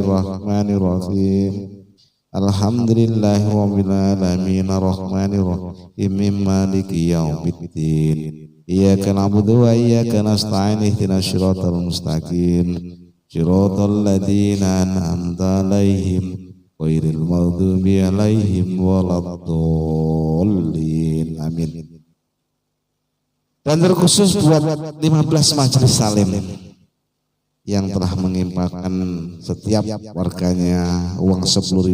Bismillahirrahmanirrahim. Alhamdulillahi rabbil alamin arrahmanir rahim maliki yaumiddin. Iyyaka na'budu wa iyyaka nasta'in ihdinas siratal mustaqim siratal ladzina an'amta 'alaihim ghairil maghdubi 'alaihim waladdallin. Amin. Dan terkhusus buat 15 majelis salim yang telah mengimpakkan setiap warganya uang 10.000.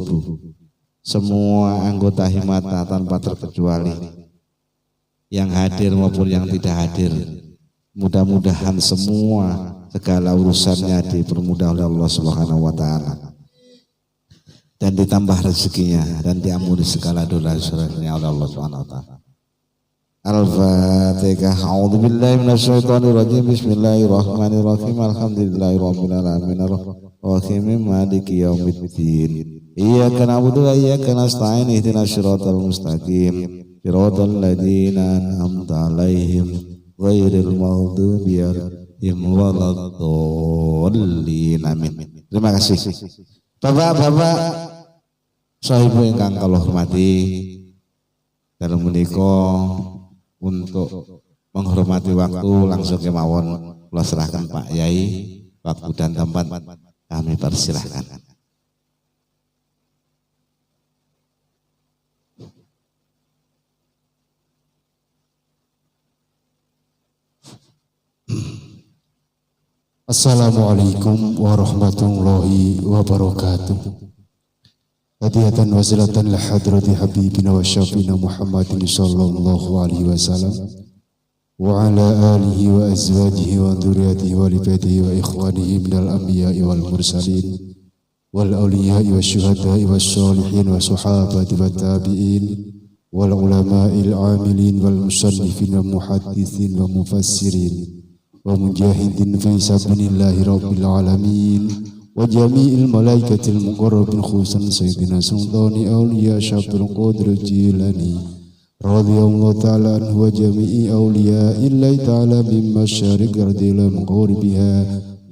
Semua anggota Himata tanpa terkecuali, yang hadir maupun yang tidak hadir. Mudah-mudahan semua segala urusannya dipermudah oleh Allah Subhanahu wa taala. Dan ditambah rezekinya dan diampuni segala dosa-dosanya oleh Allah Subhanahu wa taala. Al-Fatihah. A'udzu billahi minasyaitonir rajim. Bismillahirrahmanirrahim. Alhamdulillahirabbil alamin arrahim maliki yaumiddin. Iyyaka na'budu wa iyyaka nasta'in ihdinas siratal mustaqim. Siratal ladzina an'amta 'alaihim ghairil maghdubi 'alaihim waladdallin. Amin. Terima kasih. Bapak-bapak, sahibu ingkang kula hormati, dalam menika untuk menghormati waktu langsung kemawon kula serahkan Pak Yai, waktu dan tempat kami persilahkan. Assalamualaikum warahmatullahi wabarakatuh. Hadiyatan wasilatan li hadrati habibina wa syafina Muhammadin sallallahu alaihi wasallam wa ala alihi wa azwajihi wa dzurriyyatihi wa li baitihi wa ikhwanihi minal anbiya'i wal mursalin wal awliya'i wasyuhada'i wassolihin wa sahabati wat tabi'in wal ulama'il 'amilin wal musannifin wal muhadditsin wa mufassirin wa mujahidin fi sabilillahi rabbil alamin wa jami'il malaikatil muqarrabin khususan sayyidina sultani awliya Syabdul Qadir Jilani radhiyallahu ta'ala anhu wa jami'i awliya illahi ta'ala min masyariq ardi ila magharibiha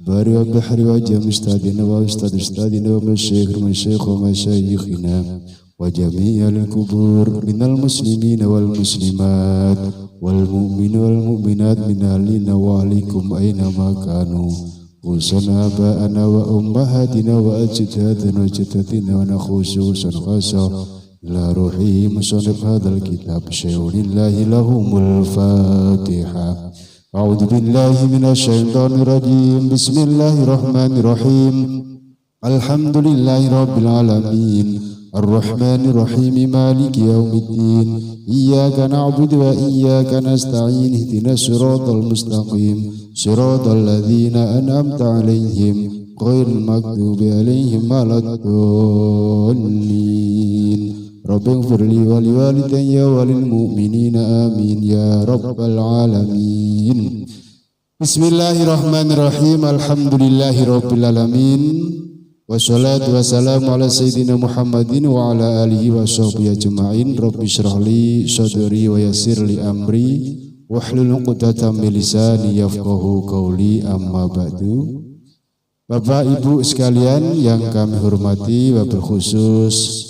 bari wa bahri wa jami ustadina wa ustad ustadina wa masyayikh masyayikh wa masyayikhina wa jami'i ahlil kubur minal muslimina wal muslimat wal mu'minin wal mu'minat min ahlina wa ahlikum aina ma kanu khususan aba'ana wa ummahatina wa ajdadina wa jaddatina wa nakhususan khasa ila ruhi musannif hadzal kitab syai'ulillahi lahumul fatihah. A'udzu billahi minasyaitonir rajim. Bismillahirrahmanirrahim. Alhamdulillahi rabbil alamin arrahmanir rahim maliki yaumiddin. Iyyaka na'budu wa iyyaka nasta'in ihdinas siratal mustaqim siratal ladzina an'amta 'alaihim ghairil maghdubi 'alaihim waladdallin. Rabbighfir li wa liwalidayya wa lil mu'minina amin ya rabbal alamin. Bismillahirrahmanirrahim. Alhamdulillahi rabbil alamin. Wassalatu wassalamu ala sayyidina Muhammadin wa ala alihi wa sahbihi ajma'in. Rabbi shrah li sadri wa yassir li amri wahlul 'uqdatam min lisani yafqahu qawli. Amma ba'du. Bapak Ibu sekalian yang kami hormati, wabil khusus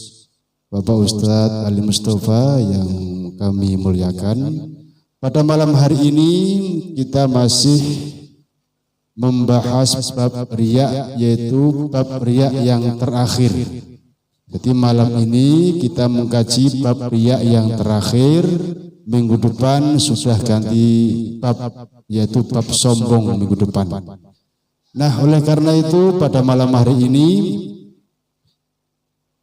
Bapak Ustadz Ali Mustafa yang kami muliakan. Pada malam hari ini kita masih membahas bab riya, yaitu bab riya yang terakhir. Jadi malam ini kita mengkaji bab riya yang terakhir. Minggu depan sudah ganti bab, yaitu bab sombong minggu depan. Nah, oleh karena itu pada malam hari ini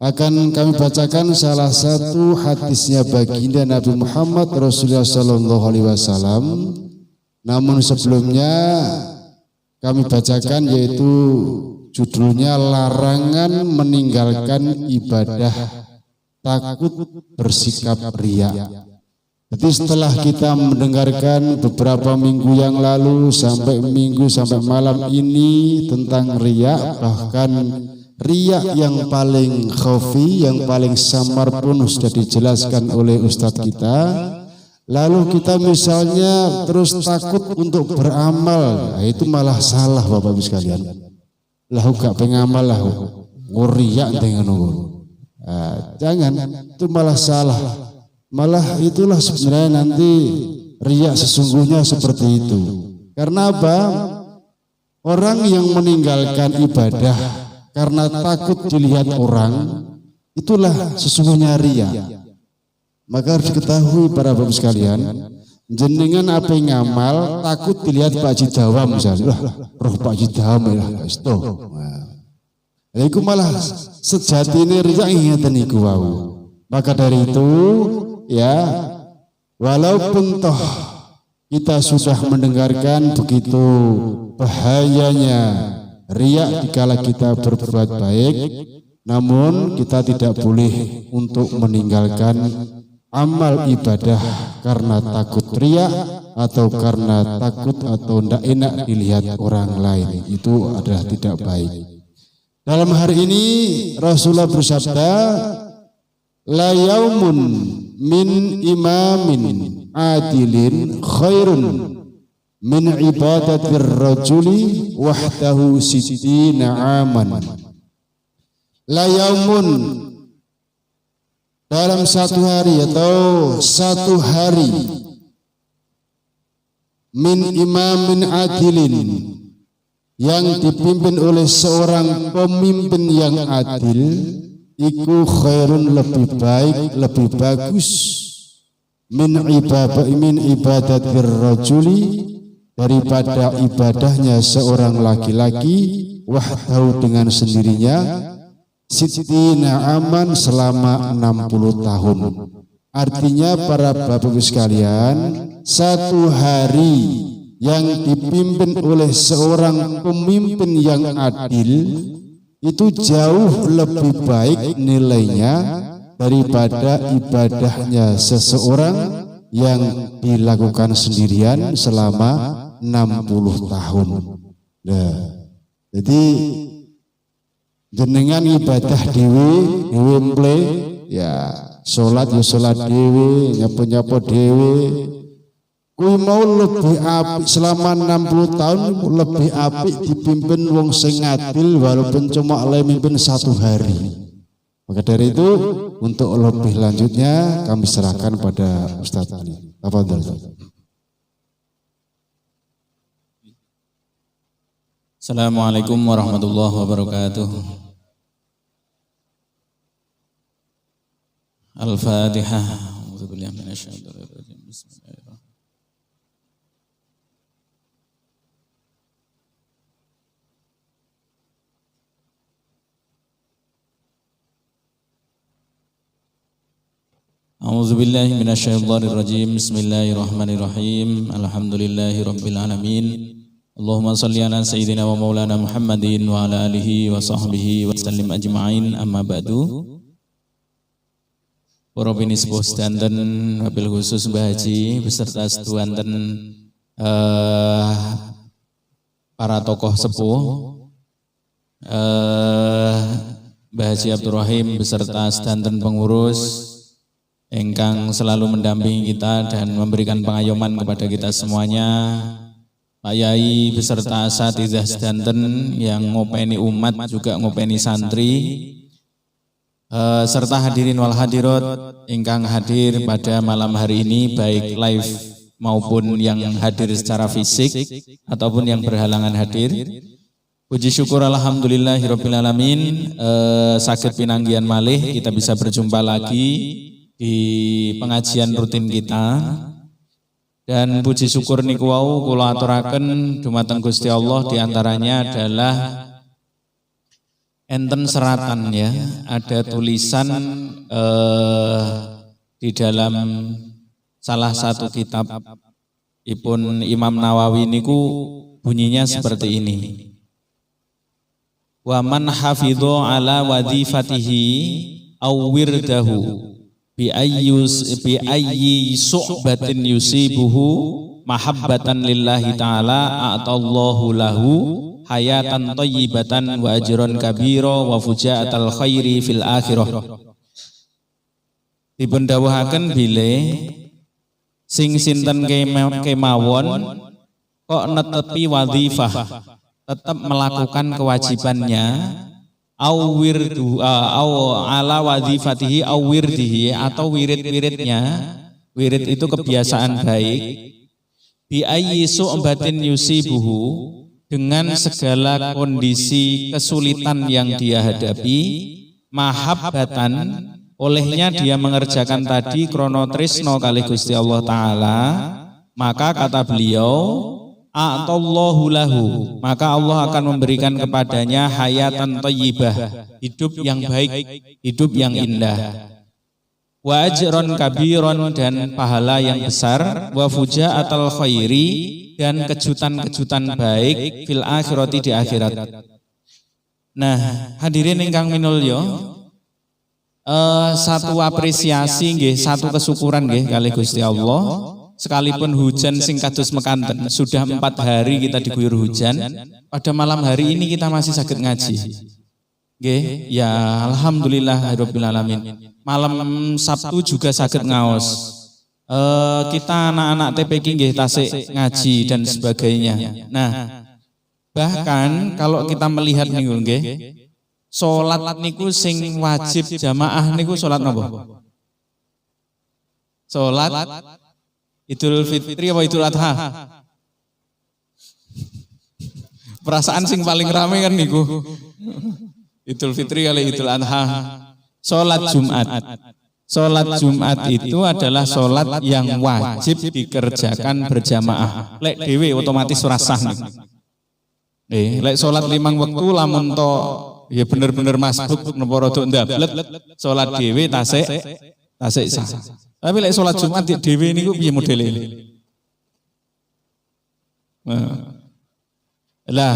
akan kami bacakan salah satu hadisnya baginda Nabi Muhammad Rasulullah Sallallahu Alaihi Wasallam. Namun sebelumnya kami bacakan, yaitu judulnya larangan meninggalkan ibadah takut bersikap riya. Jadi setelah kita mendengarkan beberapa minggu yang lalu sampai minggu sampai malam ini tentang riya, bahkan riya yang paling khafi, yang paling samar pun sudah dijelaskan oleh ustadz kita. Lalu kita misalnya terus takut untuk beramal, nah itu malah salah Bapak Ibu sekalian. Lah gak pengamal lah nguriak ngono. Nah, jangan, itu malah salah. Malah itulah sebenarnya nanti riak sesungguhnya seperti itu. Karena apa? Orang yang meninggalkan ibadah karena takut dilihat orang, itulah sesungguhnya riak. Maka harus diketahui para bapak sekalian, jenengan apa yang ngamal takut dilihat Pak Haji Dawam misalnya, lah roh Pak Haji Dawam ya itu. Nah, iku malah sejatine riya ngeten niku wau. Maka dari itu ya, walaupun toh kita sudah mendengarkan begitu bahayanya riak dikala kita berbuat baik, namun kita tidak boleh untuk meninggalkan amal ibadah karena takut riak atau karena takut atau tidak enak dilihat orang lain. Itu adalah tidak baik. Dalam hari ini Rasulullah bersabda, la yaumun min imamin adilin khairun min ibadatir rajuli wahdahu sittina aman. La yaumun, dalam satu hari atau satu hari, min imamin adilin, yang dipimpin oleh seorang pemimpin yang adil, iku khairun lebih baik, lebih bagus, min ibadah min ibadatir rajuli, daripada ibadahnya seorang laki-laki, wahdahu dengan sendirinya, sittina aman selama 60 tahun. Artinya para bapak-ibu sekalian, satu hari yang dipimpin oleh seorang pemimpin yang adil itu jauh lebih baik nilainya daripada ibadahnya seseorang yang dilakukan sendirian selama 60 tahun. Nah, jadi jenengan ibadah dewe, dewe mple, ya salat ya salat dewe, nyapo-nyapo dewe. Kuwi mau lebih apik selama 60 tahun, lebih apik dipimpin wong sing adil walaupun cuma oleh mimpin satu hari. Maka dari itu untuk lebih lanjutnya kami serahkan pada Ustadz Ali. Tafadhol. Assalamualaikum warahmatullahi wabarakatuh. Al-Fatihah. A'udzubillahi minasyaitonir rajim. Bismillahirrahmanirrahim. A'udzu billahi minasyaitonir rajim. Bismillahirrahmanirrahim. Alhamdulillahi rabbil alamin. Allahumma salli ala sayyidina wa maulana Muhammadin wa ala alihi wa sahbihi wa sallim ajma'in. Amma ba'du. Para pinisepuh sedanten, wabil khusus Mbah Haji beserta seduanten para tokoh sepuh, Mbah Haji Abdurrahim beserta sedanten pengurus ingkang selalu mendampingi kita dan memberikan pengayoman kepada kita semuanya, Pak Yai beserta asatidzah sedanten yang ngopeni umat juga ngopeni santri, serta hadirin wal hadirat ingkang hadir pada malam hari ini baik live maupun yang hadir secara fisik ataupun yang berhalangan hadir. Puji syukur alhamdulillahirabbil alamin, saged pinanggihan malih kita bisa berjumpa lagi di pengajian rutin kita. Dan puji syukur niku wau kula aturaken dumateng Gusti Allah, diantaranya adalah enten seratan ya, ada tulisan di dalam salah satu kitab ipun Imam Nawawi niku bunyinya seperti ini. Wa man hafidho ala wadhifatihi aw wirdahu bi ayyus bi ayyi su'batin yusibuhu mahabbatan lillahi ta'ala a'tallahu lahu hayatan thayyibatan wa ajran kabira wa fujaatal khairi fil akhirah. Dipun dawuhaken bilih sing sinten kemawon kok netepi wadhifah Tetap melakukan kewajibannya au wirdu au ala wadhifatihi au wirdihi, atau wirid-wiridnya. Wirid itu kebiasaan baik. Bi ayyi su'batin yusibuhu, dengan segala kondisi kesulitan yang dia hadapi, mahabbatan, olehnya dia mengerjakan tadi krono trisno kalih Gusti Allah Taala, maka kata beliau, a'tallahu lahu, maka Allah akan memberikan kepadanya hayatan thayyibah, hidup yang baik, hidup yang indah, wa ajron kabiron, dan pahala yang besar, wa fuja'atal khairi, dan kejutan-kejutan baik, fil akhirati, di akhirat. Nah, hadirin ingkang minulya, satu apresiasi nggih, satu kesyukuran nggih kalih Gusti Allah. Sekalipun hujan sing kados mekanten, sudah 4 hari kita diguyur hujan, pada malam hari ini kita masih saged ngaji. Nggih, ya alhamdulillah rabbil alamin. Malam Sabtu juga saged ngaos. Kita anak-anak TPQ nggih tasik ngaji dan sebagainya. Nah, bahkan kalau kita melihat niku nggih, salat niku sing wajib jamaah niku salat napa? Salat Idul Fitri apa Idul Adha? Perasaan sing paling rame kan niku. Idul Fitri kalih Idul Adha. Salat Jumat. Salat Jumat itu adalah salat yang wajib dikerjakan berjamaah. Lek dhewe otomatis ora sah niku. Lek salat limang wektu lamun to ya bener-bener masbuk napa rada ndablet, salat dhewe tasik tasik sah. Tapi lek salat Jumat dhewe niku piye modele? Nah. Lah,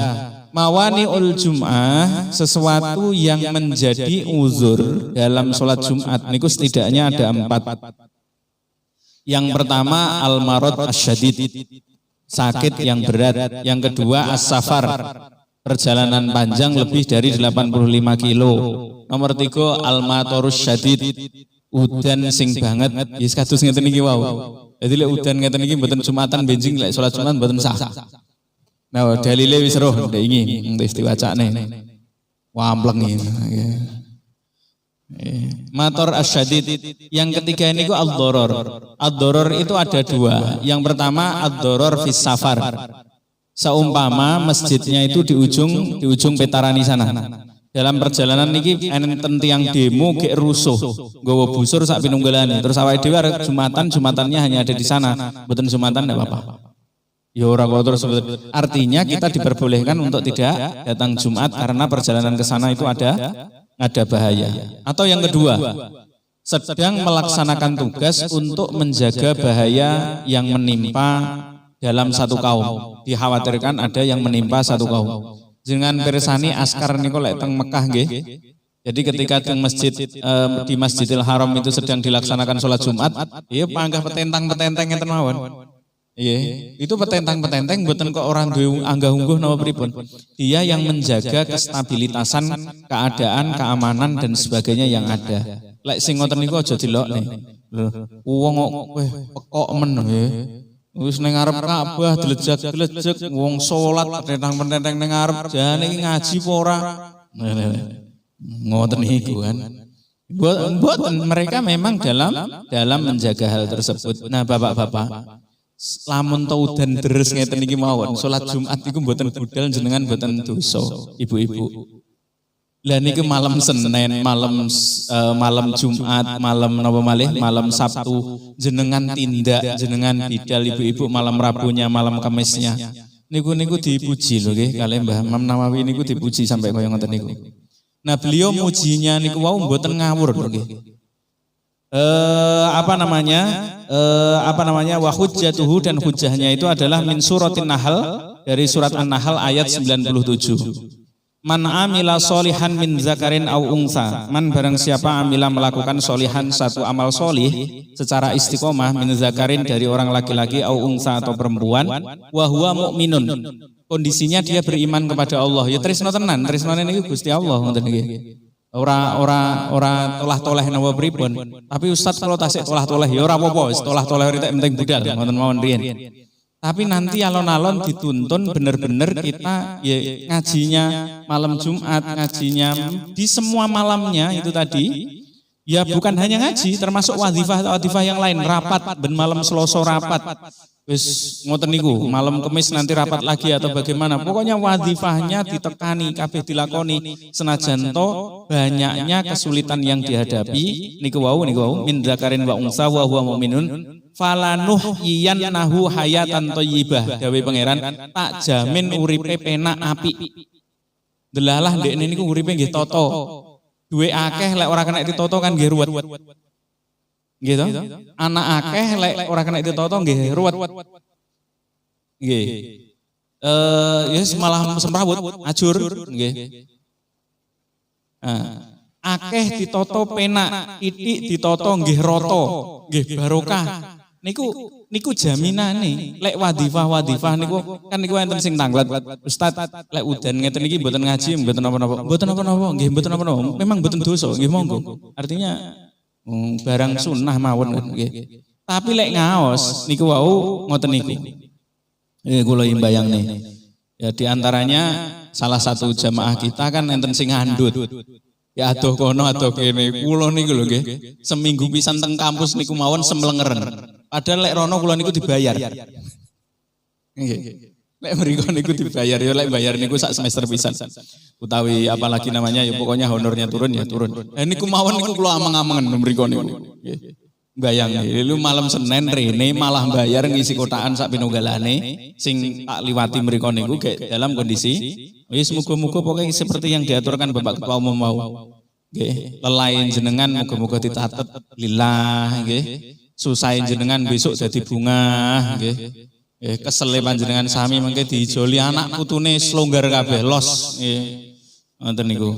mawani'ul jum'ah, sesuatu yang menjadi uzur dalam sholat Jumat niku setidaknya ada empat. Yang pertama al-marad asyadid, sakit yang berat. Yang kedua as-safar, perjalanan panjang lebih dari 85 kilo. Nomor tiga al-matarus syadid, udan sing banget. Ya kados ngeten iki wau. Jadi lek udan ngeten iki mboten Jumatan benjing, lek salat Jumat mboten sah. Nah, dalile wis roh ndek ingi wis diwacane. Wampleng iki. Mator asyadid. Yang ketiga ini ku ad-doror. Ad-doror itu ada dua. Yang pertama ad-doror fis safar. Seumpama masjidnya itu di ujung Petarani sana. Dalam perjalanan niki enten tiyang demo gek rusuh, nggawa busur sak pinunggalane. Terus awake dhewe arep Jumatan, Jumatannya hanya ada di sana. Mboten Jumatan enggak apa-apa. Ya ora kok terus, artinya kita diperbolehkan untuk tidak datang Jumat karena perjalanan ke sana itu ada bahaya. Atau yang kedua, sedang melaksanakan tugas untuk menjaga bahaya yang menimpa dalam satu kaum. Dikhawatirkan ada yang menimpa satu kaum. Jenengan pirsani askar niku lek teng Mekah nggih. Jadi ketika teng masjid di Masjidil Haram itu sedang dilaksanakan sholat Jumat, iya panggah petentang-petenteng ngeten mawon. Iya, itu petentang-petenteng mboten kok ora duwe anggah ungguh napa pripun. Dia yang menjaga kestabilitasan keadaan, keamanan dan sebagainya yang ada. Lek sing ngoten niku aja dilokne. Lho, wong kok weh pekok men nggih. Wis ning ngarep Ka'bah dilejak-dilejek wong salat petentang-petenteng ning ngarep, jane iki ngaji apa ora? Ngoten niku kan. Mboten, mereka memang dalam dalam menjaga hal tersebut. Nah, Bapak-bapak, lamun to udan deres ngeten iki mawon, salat Jumat iku mboten budal jenengan mboten dosa, ibu-ibu. Lah niku malam Senin, malam Jumat, malam napa malih, malam Sabtu jenengan tindak, jenengan bidal ibu-ibu malam Rabunya, malam Kamisnya. Niku niku dipuji lho nggih kalih Mbah Imam Nawawi, niku dipuji sampai kaya ngoten niku. Nah, beliau mujinya niku wau mboten ngawur lho nggih. Apa namanya? Apa namanya? Wa hujjatuhu, dan hujjahnya itu adalah min suratin Nahl, dari surat An-Nahl ayat 97. Man amila solihan min zakarin au unsa. Man barang siapa, amila melakukan, solihan satu amal solih secara istiqomah, min zakarin dari orang laki-laki, au unsa atau perempuan, wa huwa mu'minun. Kondisinya dia beriman kepada Allah. Ya tresno tenan, tresnone niku Gusti Allah ngoten niki. Ora ora ora tolah-toleh napa pripun. Tapi, "Ustaz, kalau tasik tolah-toleh," ya ora apa-apa, wis tolah-toleh ora penting budal ngoten mawon riyen. Tapi nanti alon-alon dituntun bener-bener kita ya, ngajinya malam Jumat, ngajinya di semua malamnya itu tadi. Ya, bukan hanya ngaji, termasuk wadifah-wadifah yang lain, rapat ben malam Selasa rapat. Wis ngoten niku, malam Kemis nanti rapat lagi atau bagaimana. Pokoknya wadifahnya ditekani, kabeh dilakoni, senajan to banyaknya kesulitan yang dihadapi niku wau من ذكر وأنثى وهو مؤمن فلنحيينه حياة طيبة. Dawuhe Pangeran, tak jamin uripe penak, apik. Delalah ndekne niku uripe nggih toto. Duwe akeh lek ora kena ditoto kan nggih ruwet. Gitu. Anak akeh lek ora kena ditoto nggih ruwet. Nggih. Eh, ya malah semrawut, ajur nggih. Nah, akeh ditoto penak, titik ditoto nggih roto, nggih barokah. Niku niku jaminane lek wadifah-wadifah niku kan niku enten sing tanglet. "Ustaz, lek udan ngeten iki mboten ngaji mboten napa-napa." Mboten napa-napa, nggih mboten napa-napa. Memang mboten dosa, nggih monggo. Artinya barang sunnah mawon nggih. Tapi lek ngaos niku wau ngoten niku. Kula nih. Ya, diantaranya salah satu jamaah kita kan enten sing ngandut. Ya adoh kono, adoh kene. Kula niku lho nggih. Seminggu pisan teng kampus niku mawon semlengeren. Padahal lek rono kula niku dibayar. Nggih. Lek mriku niku dibayar ya, lek bayar niku sak semester pisan. Utawi apalagi namanya ya, pokoknya honornya turun ya turun. Lah niku mawon niku kula ameng-amengen mriku niku. Nggih. Bayang lu malam Senin rene malah bayar ngisi kotakan sak pinunggalane sing tak liwati mriku niku kayak dalam kondisi wis muga-muga pokoknya seperti yang diaturkan Bapak Ketua Umum mau. Nggih, lelahe jenengan muga-muga ditatet lillah nggih. Susahe jenengan besok dadi bunga nggih. Nggih, kesele panjenengan sami mangke diijoli anak putune slonggar kabeh, los nggih. Ngoten niku.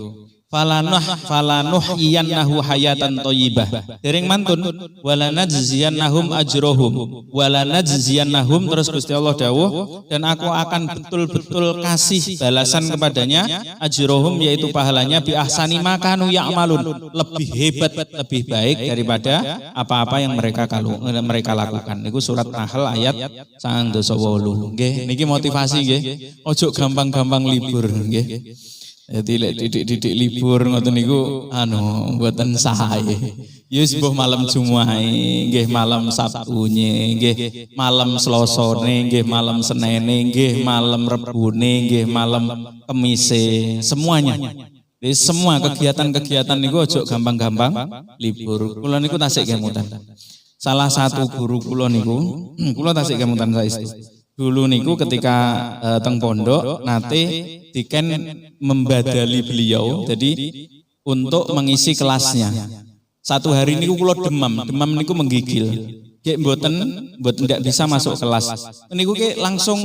فلنحيينه حياة طيبة. Dereng mantun ولنجزينهم أجرهم. ولنجزينهم terus Gusti Allah dawuh, dan aku akan betul-betul kasih balasan kepadanya, أجرهم yaitu pahalanya, بأحسن ما كانوا يعملون, lebih hebat, lebih baik daripada apa-apa yang mereka kalau mereka lakukan. Niku surat Nahl ayat 98. Nggih, niki motivasi nggih. Ojo gampang-gampang libur nggih. Jadi lek didik-didik libur ngoten niku anu mboten sae. Ya wis, mbuh malam Jumat nggih, malam Sabtune nggih, malam Selosone nggih, malam Senene nggih, malam Rebune nggih, malam Kemise, semuanya. Jadi semua kegiatan-kegiatan niku ojo gampang-gampang libur. Kula niku tasik kemutan. Salah satu guru kula niku, kula tasik kemutan saestu. Dulu niku ketika teng pondok nate diken membadali beliau, jadi untuk mengisi kelasnya. Satu hari niku kula demam, demam niku menggigil. Kayak mboten mboten tidak bisa masuk kelas. Niku ke langsung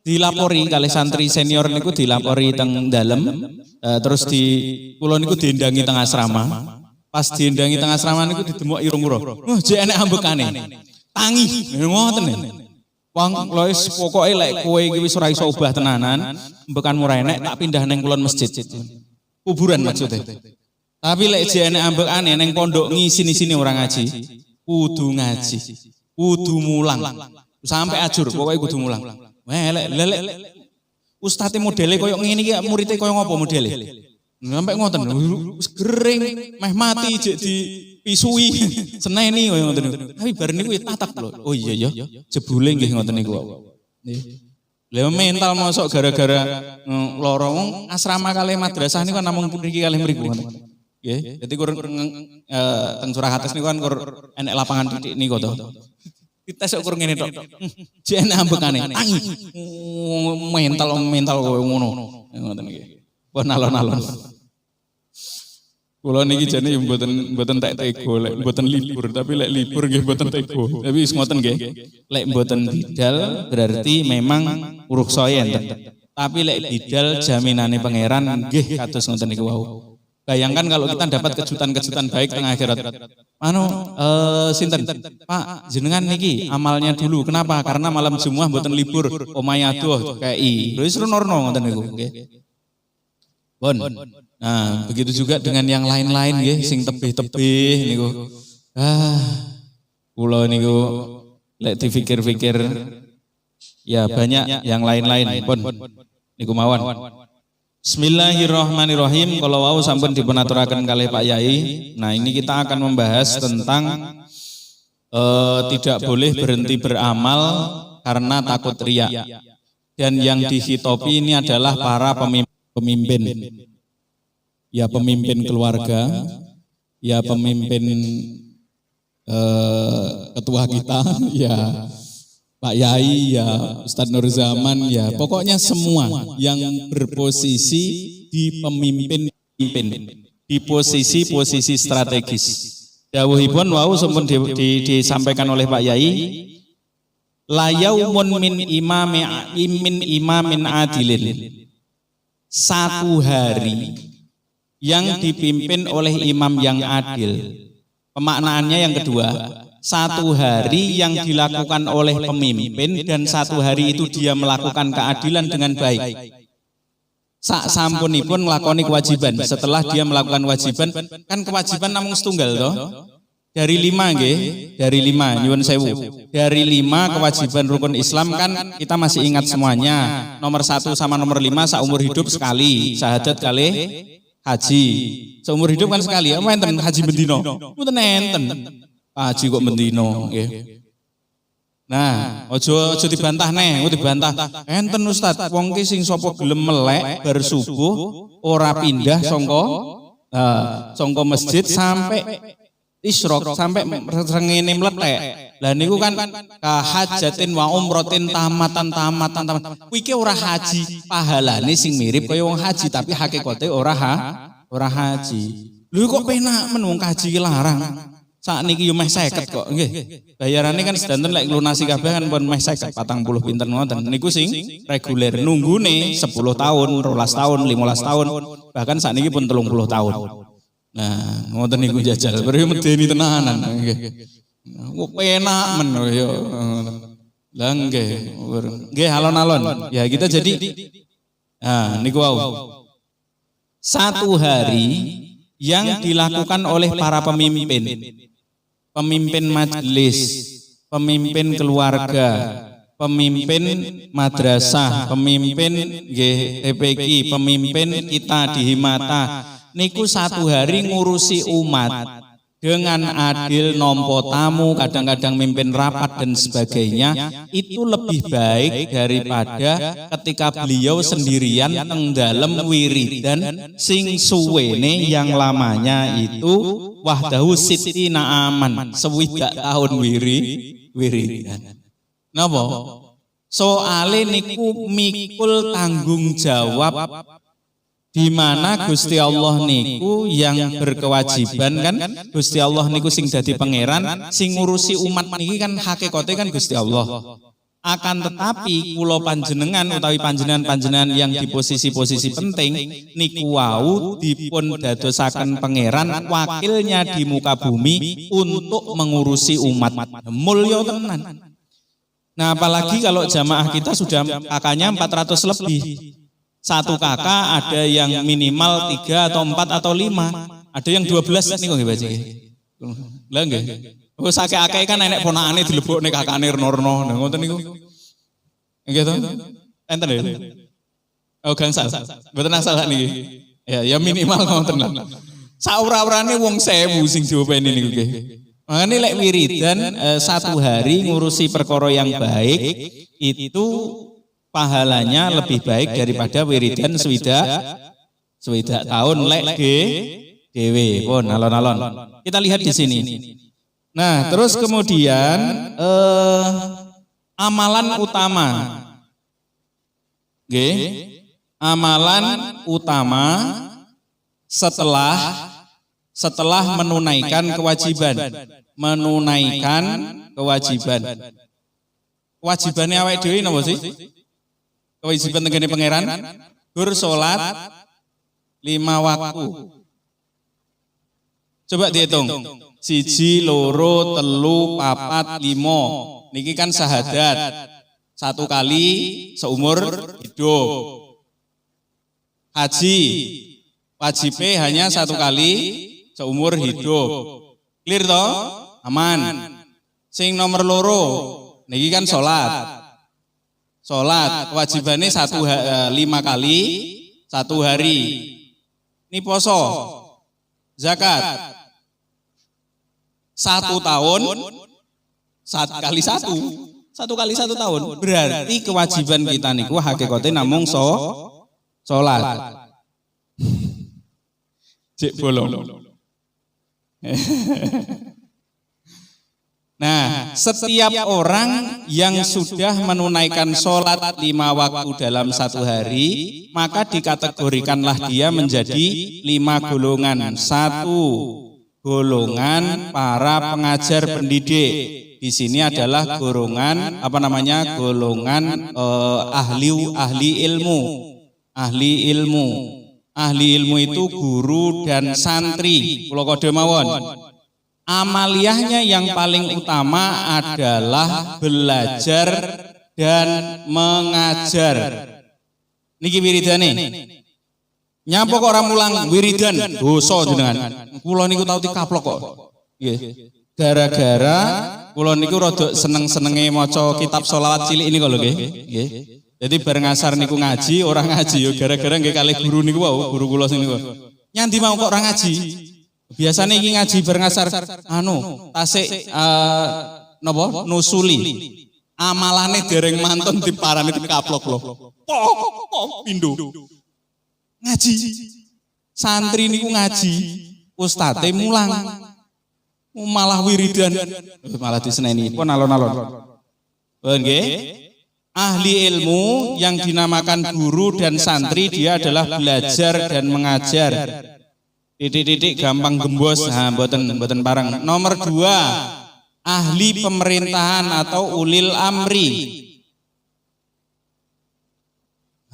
dilapori kali santri senior niku, dilapori teng dalem, terus di kula niku diendangi teng asrama. Pas diendangi teng asrama niku didemok irung kula. "Wah, jek enek ambekane. Tangi." Ngoten. "Wong wis pokoke lek kowe iki wis ora iso obah tenanan, ambekanmu ora enek, tak pindah neng kulon masjid." Kuburan maksudnya. "Tapi lek jek enek ambekane neng pondok ngisi-sini ora ngaji, kudu ngaji. Kudu mulang. Sampai ajur pokoknya kudu mulang." Wah, lek lek ustate modele koyo ngene iki, muridé koyo ngopo modele? Sampai ngoten, wis gering, meh mati jek dipisui, seneni koyo ngoten niku. Tapi bar niku ya tatak lho. Oh iya ya, jebule nggih ngoten niku. Nggih. Lah mental mosok gara-gara lara, wong asrama kalih madrasah niku kan namung mriki kalih mriku ngoten. Nggih, dadi kur teng Surahates niku kan kur enek lapangan titik niku to. Dites kok kur ngene tok. Jek enek ambekane, tangi. Mental mental koyo ngono. Ngoten nggih. Pun alon-alon. Kula niki jane yo mboten mboten tek tega lek mboten libur, tapi lek libur nggih mboten tega. Tapi wis ngoten nggih. Lek mboten bidal berarti memang rukhsah enten. Tapi lek bidal jaminane Pangeran nggih kados ngoten niku wau. Bayangkan kalau kita dapat kejutan-kejutan baik tengah akhirat. Anu, sinten? "Pak, jenengan niki amalnya dulu. Kenapa? Karena malam Jumat mboten libur, omahe adoh kei." Lho wis norno ngoten niku nggih. Bon. Nah, begitu juga dengan yang lain-lain nggih sing tebih-tebih niku. Ah, kula niku lek dipikir-pikir Ya, banyak yang lain-lain pun niku mawon. Bismillahirrahmanirrahim. Kala wau sampun dipunaturaken kalih Pak Yai. Nah, ini kita akan membahas tentang tidak boleh berhenti beramal karena takut riya. Dan yang dikhitobi ini adalah para pemimpin. Ya, pemimpin keluarga, ya pemimpin ketua kita, ya Pak Yai, ya Ustadz Nur Zaman, ya pokoknya semua yang berposisi di pemimpin pemimpin, di posisi-posisi strategis. Dawuhipun wau sampun disampaikan oleh Pak Yai, ليوم من إمام عادل. Satu hari yang dipimpin oleh imam yang adil. Pemaknaannya yang kedua, satu hari yang dilakukan oleh pemimpin dan satu hari itu dia melakukan keadilan dengan baik. Sak sampunipun nglakoni kewajiban. Setelah dia melakukan kewajiban, kan kewajiban namung setunggal toh. Dari lima nggih, dari lima, nyuwun sewu. Dari lima kewajiban rukun Islam kan kita masih ingat semuanya. Nomor 1 sama nomor 5 seumur hidup sekali, syahadat kalih haji. Seumur hidup kan sekali, ya enten haji bendino. Mboten enten. Haji kok bendino nggih. Nah, ojo ojo dibantah neh, ojo dibantah. Enten, Ustaz, wong ki sing sapa gelem melek bar subuh ora pindah songko masjid sampai isyrok, sampai srengenge mlethek. Lah niku kan كحجة وعمرة تامة تامة تامة. Kuwi ki ora haji, pahalane sing mirip kaya wong haji, tapi hakikate ora haji. Lho, kok penak men, wong haji ki larang. Saat niki yo meh 50 kok nggih. Bayarane kan sedanten lek lunasi kabeh kan pun meh 50, 40 pinten ngoten. Niku sing reguler nunggune 10 tahun, 12 tahun, 15 tahun, bahkan saat niki pun 30 tahun. Nah, ngoten niku jajal, beri medeni tenanan nggih. Kok penak men yo. Lah nggih, nggih alon-alon. Ya kita jadi, nah, niku wau. Satu hari yang dilakukan oleh para pemimpin, pemimpin majelis, pemimpin keluarga, pemimpin madrasah, pemimpin GTPQ, pemimpin kita di Himata, niku satu hari ngurusi umat dengan adil, nompo tamu, kadang-kadang mimpin rapat dan sebagainya, itu lebih baik daripada ketika beliau sendirian teng dalem wiridan sing suwene, yang lamanya itu وحده ستين عاما, 60 tahun wiridan. Napa? Soale niku mikul tanggung jawab di mana Gusti Allah niku yang berkewajiban kan. Gusti Allah niku sing dadi pangeran, sing ngurusi umat niki kan hakikate kan Gusti Allah. Akan tetapi kula panjenengan utawi panjenengan-panjenengan yang di posisi-posisi penting niku wau dipun dadosaken pangeran wakilnya di muka bumi untuk mengurusi umat. Mulya tenan. Nah, apalagi kalau jamaah kita sudah KK-nya 400 lebih. Satu KK ada yang minimal 3 atau 4 atau 5. Ada yang 12 nih kok nggih, Pak. Lah nggih. Oh, sakake kan enek ponakane dilebokne kakane reno-reno. Nah, ngoten niku. Nggih to? Enten ya? Oh, gangsal. Mboten asal niki. Ya, ya minimal ngoten lah. Saura-urane wong 1000 sing diopeni niku nggih. Makanya lek wiridan satu hari ngurusi perkara yang baik itu pahalanya lebih baik daripada wiridan 60 tahun lek dhewe pun alon-alon. Kita lihat di sini. Nah, terus kemudian amalan utama. Nggih. Amalan utama setelah setelah menunaikan kewajiban, menunaikan kewajiban. Kewajibannya awake dhewe napa sih? Kewajiban tenggene pangeran gur salat lima waktu. Coba dihitung. Siji, loro, telu, papat, limo. Niki kan syahadat. Satu kali seumur hidup. Haji, wajib hanya satu kali seumur hidup. Clear toh? Aman. Sing nomor loro, niki kan sholat. Salat kewajibannya lima kali satu hari. Ini poso, zakat. Satu tahun, satu kali satu, satu kali satu tahun. Berarti kewajiban kita niku hakikatnya namung salat. Cek bolong. Nah, setiap orang yang sudah menunaikan sholat 5 waktu dalam satu hari, maka dikategorikanlah dia menjadi 5 golongan. 1, golongan para pengajar pendidik. Di sini adalah golongan apa namanya? Golongan ahli ahli ilmu. Ahli ilmu. Ahli ilmu itu guru dan santri. Kula kode mawon. Amaliyahnya yang paling utama adalah belajar dan mengajar. Niki wiridane. Nyapa kok ora mulang wiridan? Dosa jenengan. Kula niku tau dikaplok kok. Nggih. Gara-gara kula niku rada seneng-senenge maca kitab sholawat cilik ini lho nggih. Nggih. Jadi bareng asar niku ngaji, ora ngaji yo gara-gara nggih kalih guru niku wau, guru kula sing niku. Nyandi mau kok ora ngaji? Biasanya iki ngaji bareng asar anu tasik napa nusuli. Amalane dereng mantun diparani dikaplok lho. Pok pindho. Ngaji. Santri niku ngaji, ustate mulang. Malah wiridan, malah diseneni. Pun alon-alon. Pun nggih. Ahli ilmu yang dinamakan guru dan santri, dia adalah belajar dan mengajar. Titik-titik gampang gembos, ha mboten mboten pareng. Nomor 2, ahli pemerintahan atau ulil amri.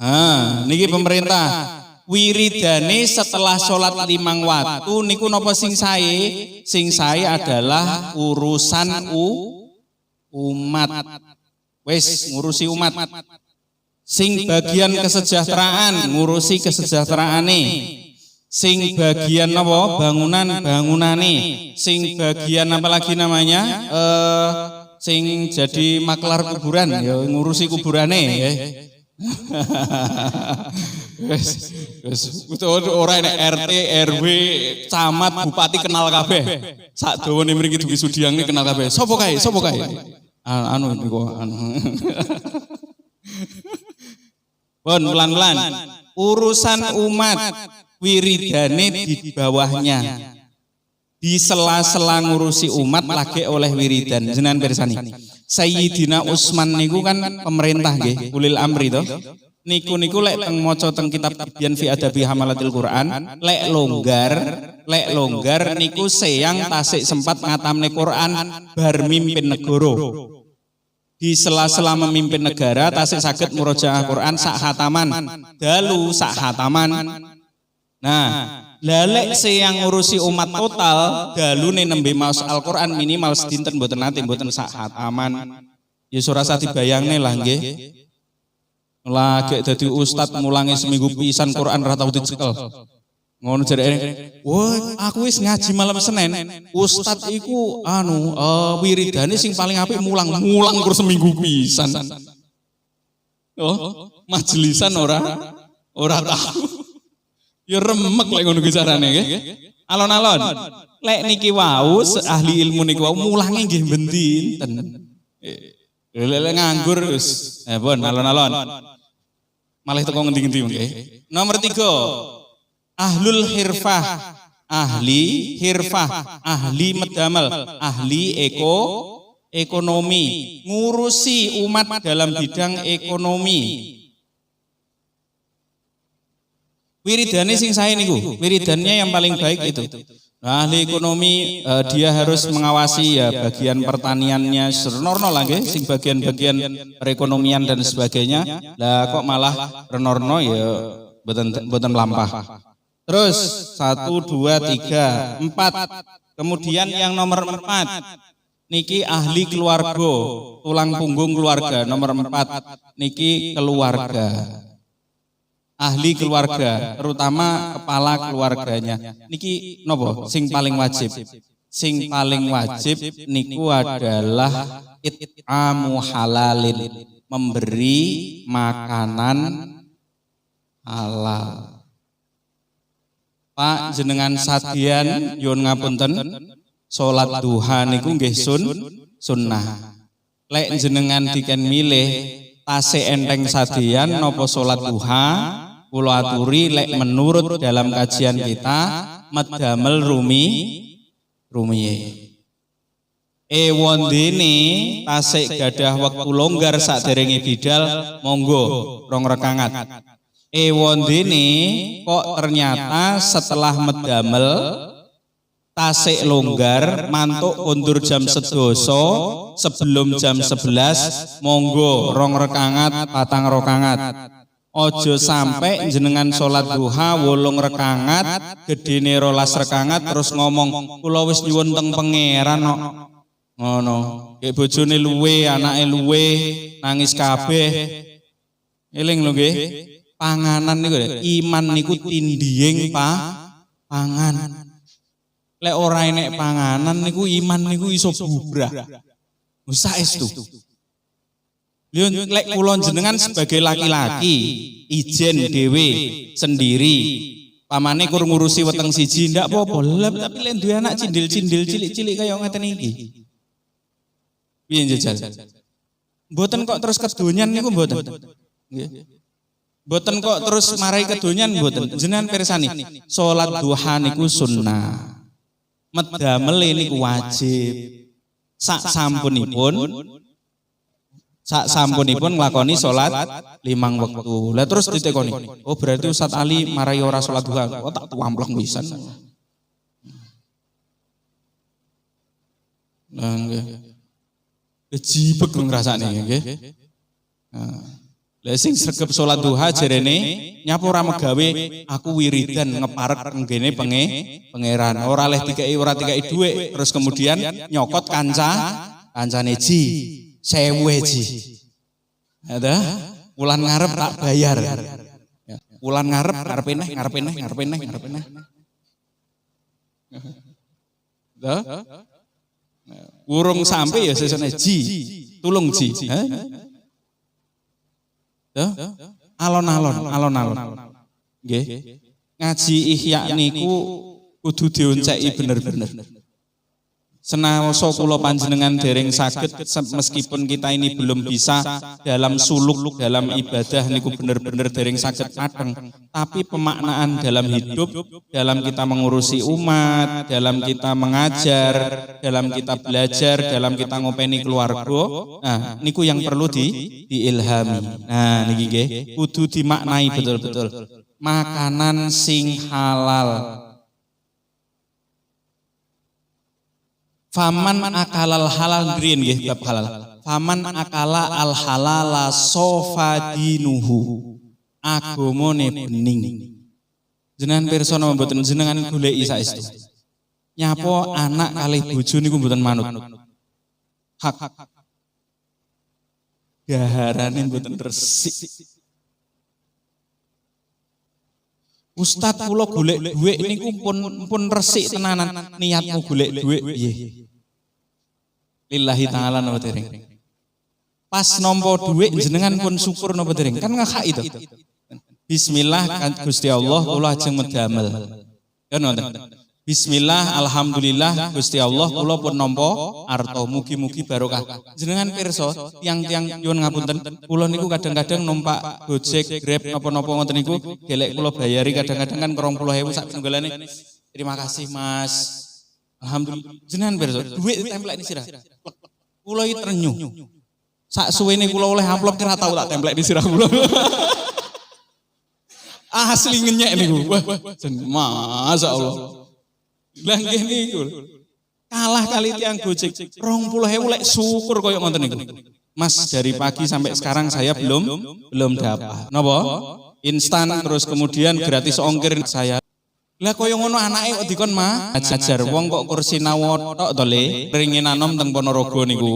Ha, niki pemerintah. Wiridane setelah sholat 5 waktu niku napa sing sae? Sing sae adalah urusan umat. Wis ngurusi umat. Sing bagian kesejahteraan ngurusi kesejahteraane. Sing bagian apa? Bangunan bangunane. Sing bagian apa lagi namanya? Sing jadi maklar kuburan ya ngurusi kuburane ya. Wis wis ora enek RT, RW, camat, bupati kenal kabeh. Sak dawane mriki dugi Sudiang ini kenal kabeh. Sopo kae? Sopo kae? Anu niku anu. Pun pelan-pelan. Urusan umat wiridane di bawahnya. Di sela-sela ngurusi umat lagi oleh wiridan. Jenengan pirsani. Sayyidina Utsman niku kan pemerintah nggih, ulil amri to. Niku niku lek teng maca teng kitab Tibyan fi Adabi Hamalatil Quran, lek longgar niku seyang tasik sempat ngatamne Quran bar mimpin negara. Di sela-sela memimpin negara tasik saged murojaah Quran sak khataman, dalu sak khataman. Nah, lek seyang ngurusi umat total dalune nembe maos Al-Qur'an minimal sedinten mboten nate mboten sak khataman. Ya ora usah dibayangne lah nggih. Lagi dadi ustad mulangi seminggu pisan Quran ora tau dicekel. Ngono jareke, "Wah, aku wis ngaji malam Senin. Ustad iku anu wiridane sing paling apik mulang, mulang kur seminggu pisan." Oh, majelisan ora tahu. Ya remek lek ngono ki carane nggih. Alon-alon. Lek niki wau ahli ilmu niku wau mulange nggih ben dinten. Lek nganggur wis. Pun alon-alon. Malah teko ngendi-ngendi nggih. Nomor 3, ahlul hirfah, ahli hirfah, ahli medamel, ahli ekonomi, ngurusi umat dalam bidang ekonomi. Wiridane sing sae niku, wiridannya yang paling baik itu. Nah, ahli ekonomi dia harus mengawasi ya bagian pertaniannya, renorno lah nggih, sing bagian-bagian perekonomian dan sebagainya. Lah kok malah renorno ya mboten mboten mlampah. Terus 1 2 3 4. Kemudian yang nomor 4 niki ahli keluarga, tulang punggung keluarga nomor 4 niki keluarga. Ahli keluarga, terutama kepala keluarganya. Niki nopo sing paling wajib? Sing paling wajib niku adalah it'amu halalin, memberi makanan halal. Pak, jenengan sadian nyuwun ngapunten, salat duha niku nggih sunnah. Lek jenengan diken milih tasik enteng sadian napa salat duha, kula aturi lek menurut dalam kajian kita medamel rumiye. Ewondene tasik gadah wektu longgar saderenge bidal, monggo rong rekangat. Ewondene kok ternyata setelah medamel tasik longgar mantuk kondur jam 10 sebelum jam 11, monggo rong rekangat, patang rekangat. Ojo sampai jenengan sholat duha 8 rekangat, gedene 12 rekangat, terus ngomong kula wis nyuwun teng Pangeran kok. Ngono. Kayak bojone luwe, anake luwe, nangis kabeh. Eling lho nggih. Panganan niku, iman niku tindihing pangan. Lek ora enek panganan niku iman niku iso bubrah. Saestu. Lek kula jenengan sebagai laki-laki ijen dhewe sendiri, pamane kur ngurusi weteng siji ndak apa-apa. Lah, tapi lek duwe anak cindil-cindil cilik-cilik kaya ngeten iki. Piye njajal? Mboten kok terus kedonyan niku mboten. Nggih. Mboten kok terus marai kedonyan mboten. Jenengan pirsani, salat duha niku sunnah. Medamel niku wajib. Sak sampunipun nglakoni salat 5 wektu. Lah terus ditekoni, "Oh, berarti Ustaz Ali marai ora salat duha." Oh, tak tuampleng pisan. Lah nggih. Jibek ngrasane nggih. Nah. Lah sing sregep salat duha jarene nyapa ora megawe aku wiridan ngeparek nggene pangeran. Ora leh dikeki, ora dikeki dhuwit, terus kemudian nyokot kancane ji 1000 ji. Ada wulan ngarep tak bayar. Wulan ngarep ngarepe neh ngarepe neh ngarepe neh ngarepe neh. Dah. Urung sampai ya sesone ji, tulung ji. Alon-alon, alon-alon. Nggih. Ngaji Ihya niku kudu dionceki bener-bener. Senaoso kula panjenengan dereng saged, meskipun kita ini belum bisa dalam suluk, dalam ibadah niku bener-bener dereng saged mateng, tapi pemaknaan dalam hidup, dalam kita mengurusi umat, dalam kita mengajar, dalam kita belajar, dalam kita ngopeni keluarga, nah niku yang perlu diilhami. Nah niki nggih kudu dimaknai betul-betul. Makanan sing halal. Faman akalal halal green nggih bab halal. Faman akala al halala sofa dinuhu. Agamane bening. Jenengan pirsa napa mboten, jenengan goleki saestu. Nyapo anak kalih bojo niku mboten manut. Hak. Daharane mboten resik. Ustaz kula golek dhuwit niku pun resik tenanan. Niatmu golek dhuwit piye? Lillahi ta'ala napa dereng? Pas nampa dhuwit jenengan pun syukur napa dereng? Kan ngakak itu. Bismillah Gusti Allah kula ajeng medamel. Kan ngoten. Bismillah alhamdulillah Gusti Allah kula pun nampa arta, mugi-mugi barokah. Jenengan pirsa tiyang-tiyang nyuwun ngapunten, kula niku kadang-kadang numpak Gojek, Grab napa-napa ngoten niku, gelek kula bayari kadang-kadang kan 20.000 sak tunggalane. Terima kasih Mas. Alhamdulillah. Jenengan pirsa dhuwit templek ni sirah. Kula iki trenyuh. Sak suwene kula oleh amplop kira tau tak templek di sirah kula. Asli ngenyek niku. Wah, Masya Allah. Lah nggih niku. Kalah kali tiyang Gojek 20.000 lek syukur koyo ngoten niku. Mas, dari pagi sampai sekarang saya belum dapat. Napa? Instan terus kemudian gratis ongkir saya. Lah koyo ngono anake kok dikon ajar wong kok kursi nawa tok to le. Ringin anom teng Ponorogo niku.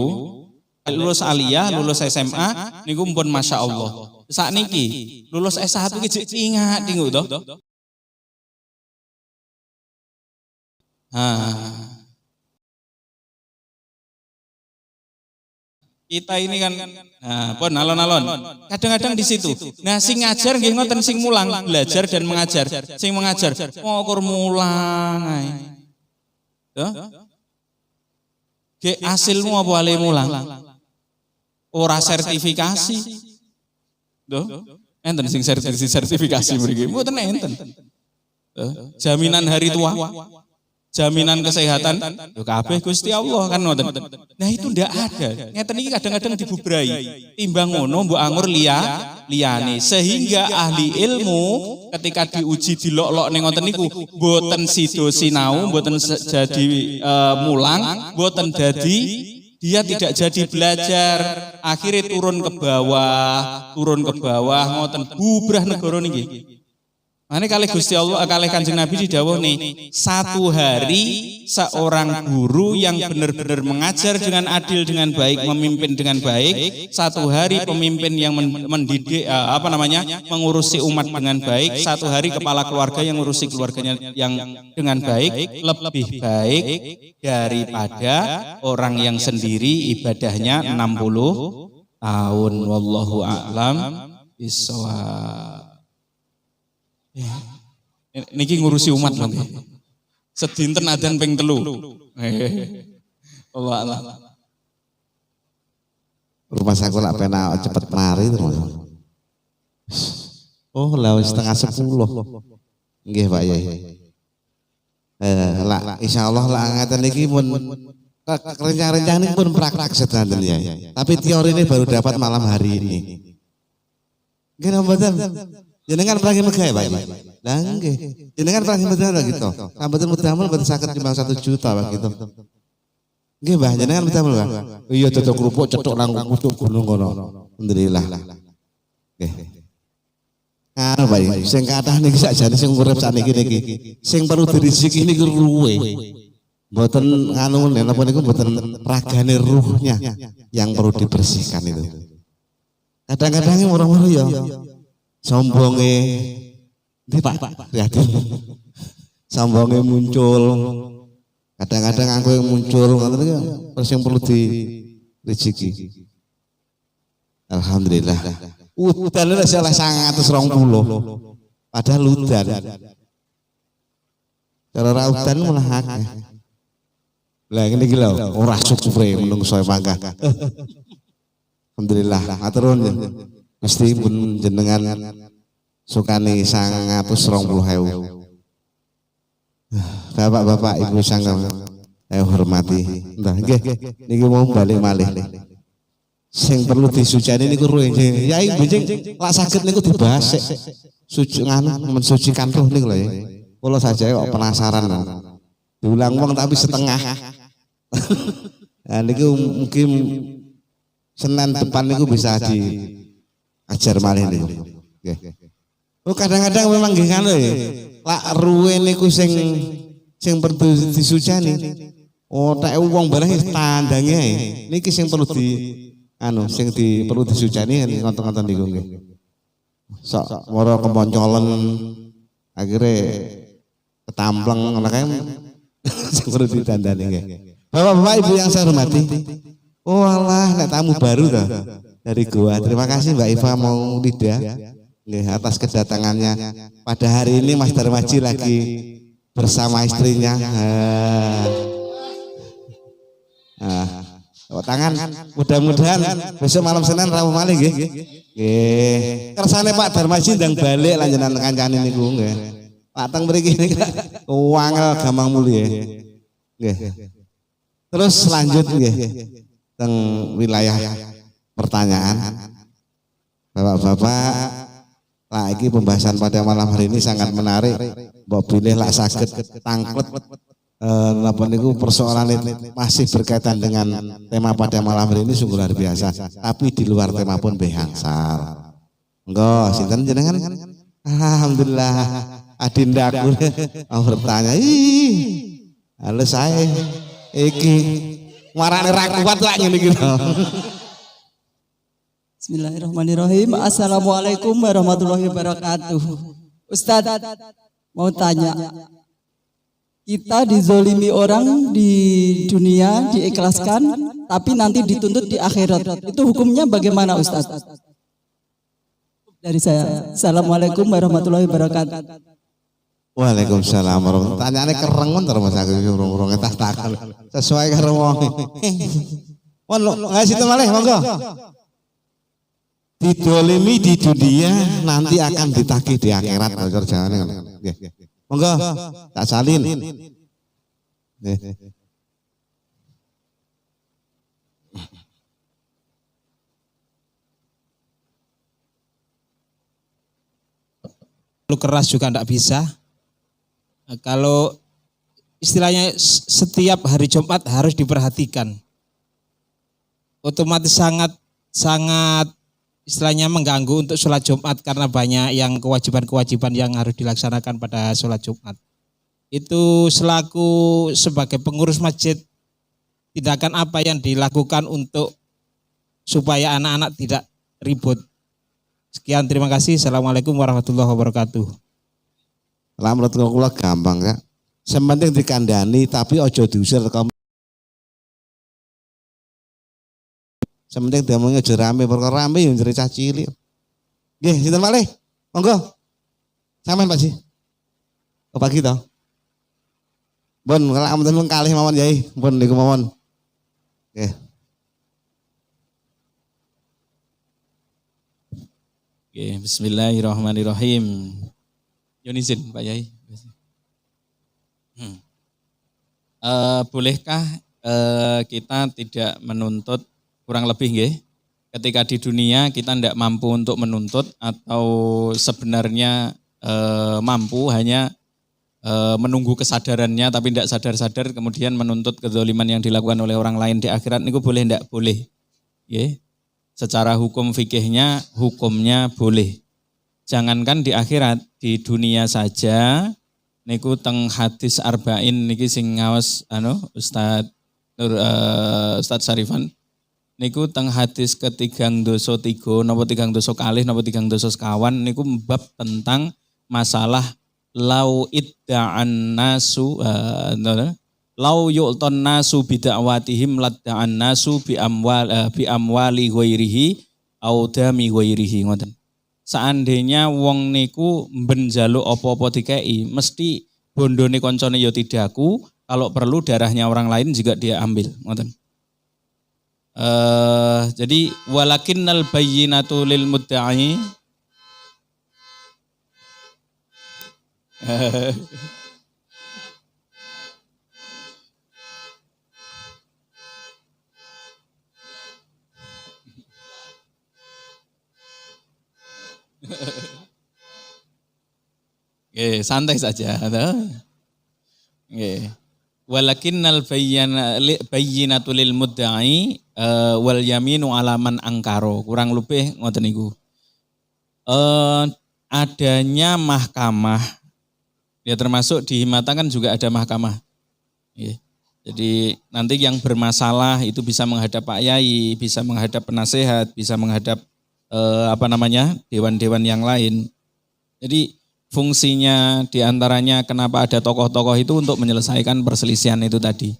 Lulus aliyah, lulus SMA niku pun Masya Allah. Sakniki lulus S1 ki jek ingat niku to. Kita ini kan, nah, pun alon-alon. Kadang-kadang di situ. Nah, sing ngajar nggih ngoten, sing mulang, belajar dan mengajar. Sing mengajar, mau kur mulang ae. Tuh. Ge hasilmu apa ale mulang? Ora sertifikasi. Tuh. Enten sing sertifikasi mriki. Mboten enten. Tuh. Jaminan hari tua, jaminan kesehatan, yo kabeh Gusti Allah kan ngoten. Nah, itu ndak ada. Ngeten iki kadang-kadang dibubrai. Timbang ngono mbok angur liya liyane, sehingga ahli ilmu ketika diuji, dilok-lok ning ngoten niku mboten sida sinau, mboten jadi mulang, mboten dadi, dia tidak jadi belajar, akhirnya turun ke bawah, turun ke bawah ngoten, bubrah negara niki. Mane kalih Gusti Allah, kalih Kanjeng Nabi nih, satu hari seorang guru yang benar-benar mengajar dengan adil, dengan baik, memimpin dengan baik, satu hari pemimpin yang mendidik, apa namanya, mengurusi umat dengan baik, satu hari kepala keluarga yang mengurusi keluarganya yang dengan baik, lebih baik daripada orang yang sendiri ibadahnya 60 tahun. Wallahu a'lam bishawab. Ya. Niki ngurusi umat lho nggih. Sedinten adzan ping 3. Allah Allah. Rumah saya lak penak cepet mari terus. Oh, lah 9.30. Nggih, Pak Yai. Lah insyaallah lah ngaten niki pun rencang-rencang ini pun praktek sedanten ya. Tapi teori ini baru dapat malam hari ini. Nggih napa mboten? Jenengan pernah megawe, Pak? Lah nggih. Jenengan pernah megawe gitu. Mboten mudamel mboten saged timbang 1 juta, Pak, gitu. Nggih, Mbah, jenengan mudamel, Mbah. Iya, dodol kerupuk cethuk nang pucuk gunung kono. Alhamdulillah. Nggih. Anu, Pak, sing kathah niki sakjane sing urip sakniki niki. Sing perlu diriziki niku ruhe. Mboten anu napa niku, mboten ragane, ruhnya yang perlu dibersihkan itu. Kadang-kadang orang-orang ya sombonge. Ndi, Pak? Prihatin. Sombonge muncul. Kadang-kadang aku yang muncul ngoten niku terus yang perlu di rezeki. Alhamdulillah. Udan wis oleh 920. Padahal udan. Cara ora udan malah akeh. Lah, ngene iki lho, ora syukure menungso mangkah. Alhamdulillah, matur nuwun. Mesti pun jenengan sukani 920.000. Bapak-bapak, Ibu sang saya hormati. Entah nggih, niki mau balik malih. Sing perlu disucani niku ruh. Yai benjing lak saged niku dibahas sik. Suci nganu mensucikan ruh niku lho ya. Kula saja kok penasaran. Diulang wong tapi setengah. Nah, niku mungkin Senin depan niku bisa diajar malih niku. Nggih. Oh, kadang-kadang memang nggih ngono ya. Lak ruhe niku sing sing perlu disucani. Oh, tak wong barang tandange ae. Niki sing perlu di anu, sing di perlu disucani ngoten-ngoten niku nggih. Sok moro kemoncolen akhirnya ketampleng ngono kae sing perlu didandani nggih. Bapak-bapak, Ibu yang saya hormati. Oh alah, nek tamu baru toh dari gua. Terima kasih Mbak Iva mau lidah nggih atas kedatangannya. Pada hari ini Mas Darmaji lagi bersama istrinya. Nah, tepuk tangan. Mudah-mudahan besok malam Senin rawuh malih nggih. Nggih. Kersane Pak Darmaji ndang balik lanjutan kancane niku nggih. Pak teng mriki niki wangel gampang mulih. Nggih. Terus lanjut nggih teng wilayah pertanyaan. Bapak-bapak, lagi pembahasan pada malam hari ini sangat menarik. Mbok bilih lak saged tangklet napa niku persoalan masih berkaitan dengan tema pada malam hari ini, sungguh luar biasa. Tapi di luar tema pun behangsal. Monggo, sinten jenengan? Alhamdulillah, adindaku mau bertanya. Ih, halo, saya iki marane ra kuat lak ngene iki. Bismillahirrahmanirrahim. Assalamualaikum warahmatullahi wabarakatuh. Ustadz, mau tanya. Kita dizolimi orang di dunia diikhlaskan. tapi nanti dituntut di akhirat. Itu hukumnya bagaimana, Ustaz? Dari saya. Assalamualaikum warahmatullahi wabarakatuh. Waalaikumsalam warahmatullahi. Tanyane kereng men terus, Mas, aku iki urung-urung tas takon. Sesuai karo wong. Pun nggak situ malih, monggo. Didolimi di dunia nanti akan ditagih di akhirat, kerjaane ngono. Nggih. Monggo tak salin. Nggih. Lu keras juga enggak bisa. Nah, kalau istilahnya setiap hari Jumat harus diperhatikan. Otomatis sangat sangat istilahnya mengganggu untuk sholat Jumat karena banyak yang kewajiban-kewajiban yang harus dilaksanakan pada sholat Jumat. Itu selaku sebagai pengurus masjid, tindakan apa yang dilakukan untuk supaya anak-anak tidak ribut? Sekian, terima kasih. Assalamualaikum warahmatullahi wabarakatuh. Lah, menurut kula gampang ya. Sing penting dikandani, tapi ojo diusir teko. Sing penting diomongi aja rame, perkara rame yo njere cah cilik. Nggih, sinten malih? Monggo. Sampean, Pak Ji. Oh, pagi to. Pun kalau ampun kalih mawon, Yai, pun niku mawon. Nggih. Oke, bismillahirrahmanirrahim. Nyuwun izin, Pak Yai. Bolehkah kita tidak menuntut, kurang lebih nggih, ketika di dunia kita tidak mampu untuk menuntut atau sebenarnya mampu, hanya menunggu kesadarannya tapi tidak sadar-sadar, kemudian menuntut kezaliman yang dilakukan oleh orang lain di akhirat niku boleh ndak boleh? Nggih. Secara hukum fikihnya, hukumnya boleh. Jangankan di akhirat, di dunia saja niku teng hadis arba'in niki sing ngaos anu Ustad Nur, Ustad Sarifan niku teng hadis ketigang doso tiga napa 32 napa 39 niku bab tentang masalah lau idda'an nasu, lau yu'ton nasu bida'watihim ladda'an nasu bi amwali ghairihi au dami ghairihi, ngoten. Seandainya wong niku ben njaluk apa-apa dikei, mesti bondone koncone ya didaku, kalau perlu darahnya orang lain juga dia ambil, ngoten. Jadi walakinnal bayyinatu lil mudda'i. Oke, santai saja. Oke. Walakinnal bayyinatu lil mudda'i wal yaminu ala man angkaro. Kurang lebih ngoten niku. Adanya mahkamah ya, termasuk di Himata kan juga ada mahkamah. Oke. Jadi nanti yang bermasalah itu bisa menghadap Pak Yai, bisa menghadap penasehat, bisa menghadap apa namanya, dewan-dewan yang lain. Jadi fungsinya diantaranya kenapa ada tokoh-tokoh itu untuk menyelesaikan perselisihan itu tadi.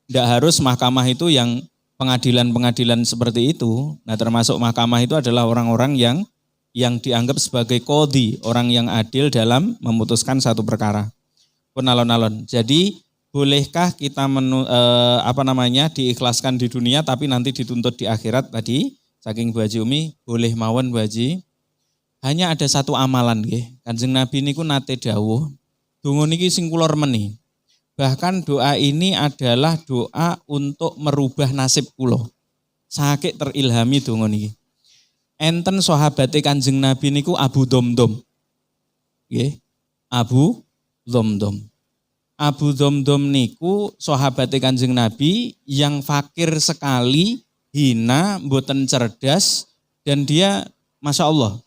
Tidak harus mahkamah itu yang pengadilan-pengadilan seperti itu. Nah, termasuk mahkamah itu adalah orang-orang yang dianggap sebagai kodi, orang yang adil dalam memutuskan satu perkara. Pun alon-alon. Jadi bolehkah kita apa namanya, diikhlaskan di dunia tapi nanti dituntut di akhirat tadi? Saking Bu Haji Umi, boleh mawon, Bu Haji. Hanya ada satu amalan nggih. Kanjeng Nabi niku nate dawuh, donga niki sing kula remeni. Bahkan doa ini adalah doa untuk merubah nasib kula. Sakit terilhami donga niki. Enten sahabate Kanjeng Nabi niku Abu Domdom. Nggih. Abu Domdom. Abu Domdom niku sahabate Kanjeng Nabi yang fakir sekali, hina, mboten cerdas, dan dia masya Allah.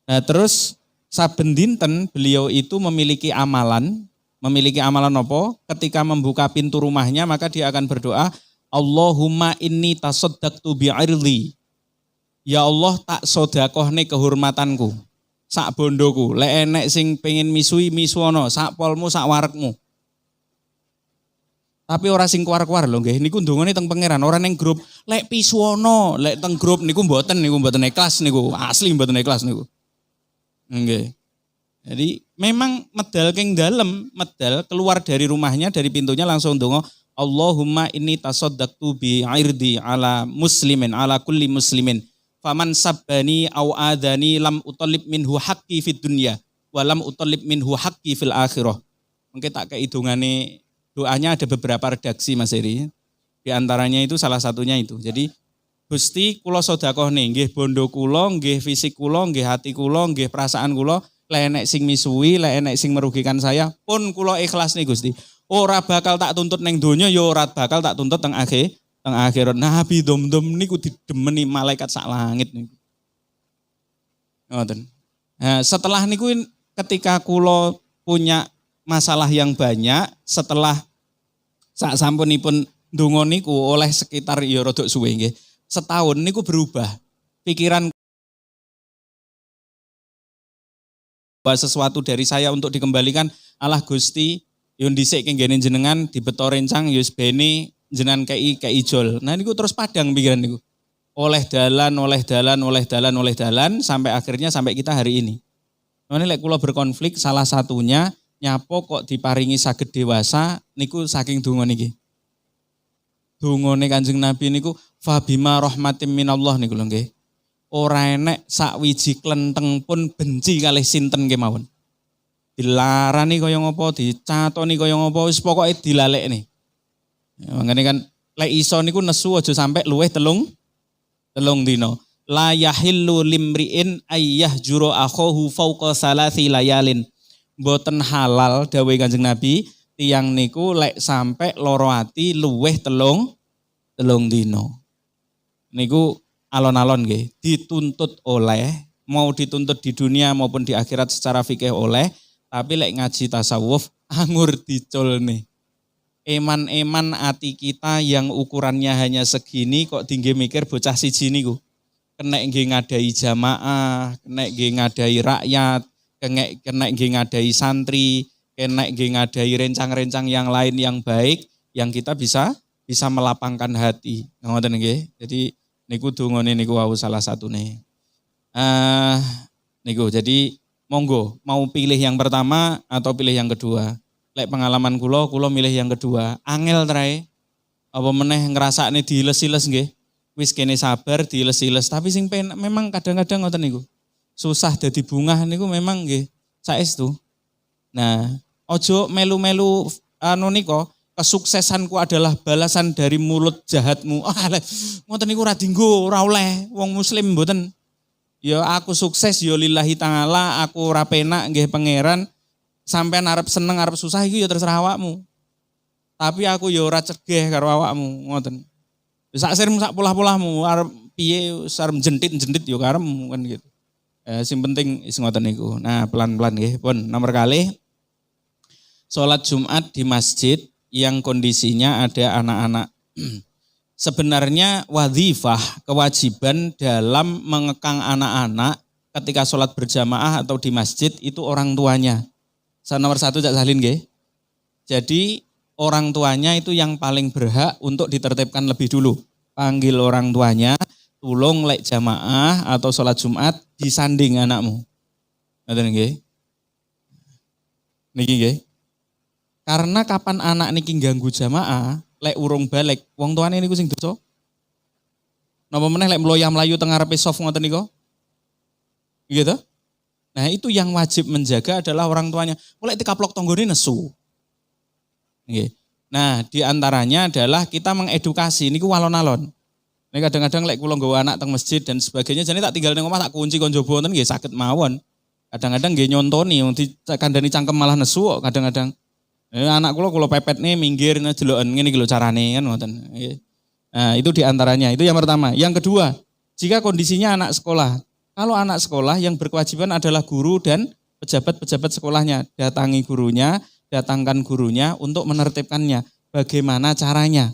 Nah, terus saben dinten beliau itu memiliki amalan apa? Ketika membuka pintu rumahnya maka dia akan berdoa, Allahumma inni tasaddaqtu bi'irli. Ya Allah, tak sodakohne kehormatanku. Sak bondoku, lek enek sing pengen misui misuono, sak polmu, sak warekmu. Tapi ora sing kuar-kuar lho nggih, niku ndongane teng Pangeran, ora ning grup. Lek pisuono, lek teng grup niku mboten, niku mboten ikhlas niku, asli mboten ikhlas niku. Nggih. Jadi memang medal keng dalem, medal keluar dari rumahnya, dari pintunya langsung dongo, "Allahumma inni tasaddaqtu bi irdi ala muslimin, ala kulli muslimin. Faman sabbani au adani lam utalib minhu haqqi fid dunya wa lam utalib minhu haqqi fil akhirah." Mungkin tak kehitungane doanya ada beberapa redaksi, Mas Eri. Di antaranya itu salah satunya itu. Jadi, "Gusti, kula sedekah nggih bondo kula, nggih fisik kula, nggih hati kula, nggih perasaan kula, lek enek sing misuwi, lek enek sing merugikan saya, pun kula ikhlas nih, Gusti. Ora bakal tak tuntut neng donya, ya ora bakal tak tuntut teng akhirat." Nabi dom-dom niku didemeni malaikat sak langit niku. Ngoten. Nah, setelah niku ketika kula punya masalah yang banyak, setelah sak sampunipun ndonga niku oleh sekitar ya rodok suwe nggih. Setahun niku berubah. Pikiran bahwa sesuatu dari saya untuk dikembalikan, "Allah Gusti, yo dhisik kenggene jenengan dibeto rencang, yo bene jenengan kei kei ijol." Nah, niku terus padang pikiran niku. Oleh dalan, oleh dalan, oleh dalan, oleh dalan sampai akhirnya sampai kita hari ini. Nah, lek kula berkonflik salah satunya nyapo kok diparingi saged dewasa niku saking donga niki. Dongane Kanjeng Nabi niku fabima rahmatim minallah niku lho nggih. Ora enek sakwiji klenteng pun benci kalih sinten kemawon. Dilarani kaya ngopo, dicatoni kaya ngopo, wis pokoke dilalekne. Ya, makanya kan lek iso niku nesu aja sampai luweh 3 dina. La yahillu limriin ayyahjura akhahu fauqa salasi layalin. Mboten halal dawuh Kanjeng Nabi, tiyang niku lek sampai loro ati luweh 3 dina. Niku alon-alon nggih, dituntut oleh, mau dituntut di dunia maupun di akhirat secara fikih oleh, tapi lek ngaji tasawuf angur diculne. Eman-eman ati kita yang ukurannya hanya segini kok tinggi mikir bocah siji niku. Kenek nggih ngadai jamaah, kenek nggih ngadai rakyat, kenek kenek nggih ngadai santri, kenek nggih ngadai rencang-rencang yang lain yang baik yang kita bisa bisa melapangkan hati. Ngoten nggih. Jadi niku dongane niku wau salah satune. Niku jadi monggo mau pilih yang pertama atau pilih yang kedua. Lek pengalaman kula, kula milih yang kedua. Angel trae. Apa meneh ngrasakne diiles-iles nggih. Wis kene sabar diiles-iles, tapi sing penak memang kadang-kadang ngoten niku. Susah dadi bungah niku memang nggih saestu. Nah, ojo melu-melu anu niko, "Kesuksesanku adalah balasan dari mulut jahatmu." Ah, ngoten niku ora dinggo, ora oleh wong muslim mboten. Ya aku sukses ya lillahi ta'ala, aku ora penak nggih Pangeran. Sampean arep seneng arep susah iku ya terserah awakmu. Tapi aku ya ora cegeh karo awakmu, ngoten. Sak sirmu sak polah-polahmu arep piye, arep jentit-jentit ya karepmu kan gitu. Sing penting wis ngoten niku. Nah, pelan-pelan nggih. Pun nomor kali, sholat Jumat di masjid yang kondisinya ada anak-anak. Sebenarnya wadifah, kewajiban dalam mengekang anak-anak ketika sholat berjamaah atau di masjid itu orang tuanya. Nomor satu Cak Salin nggih. Jadi orang tuanya itu yang paling berhak untuk ditertibkan lebih dulu. Panggil orang tuanya, "Tolong lek jamaah atau sholat Jumat disanding anakmu." Ngoten nggih. Niki nggih. Karena kapan anak niki ganggu jamaah, lek urung balik, wong tuane niku sing dosa. Napa meneh lek mloyah-mlayu teng ngarepe shaf ngoten niku? Gitu. Nah, itu yang wajib menjaga adalah orang tuanya. Mulai dikaplok tonggone nesu. Nggih. Nah, di antaranya adalah kita mengedukasi niku walon-alon. Ini kadang-kadang lek kula nggawa anak teng masjid dan sebagainya, jadi tak tinggal ning omah tak kunci kon jaba wonten nggih saged mawon. Kadang-kadang nggih nyontoni wong dikandani cangkem malah nesu kok kadang-kadang. Anak kula kula pepet nih minggir deloken ngene iki lho carane kan ngoten. Nggih. Nah, itu diantaranya. Itu yang pertama. Yang kedua, jika kondisinya anak sekolah. Kalau anak sekolah yang berkewajiban adalah guru dan pejabat-pejabat sekolahnya. Datangi gurunya, datangkan gurunya untuk menertibkannya. Bagaimana caranya?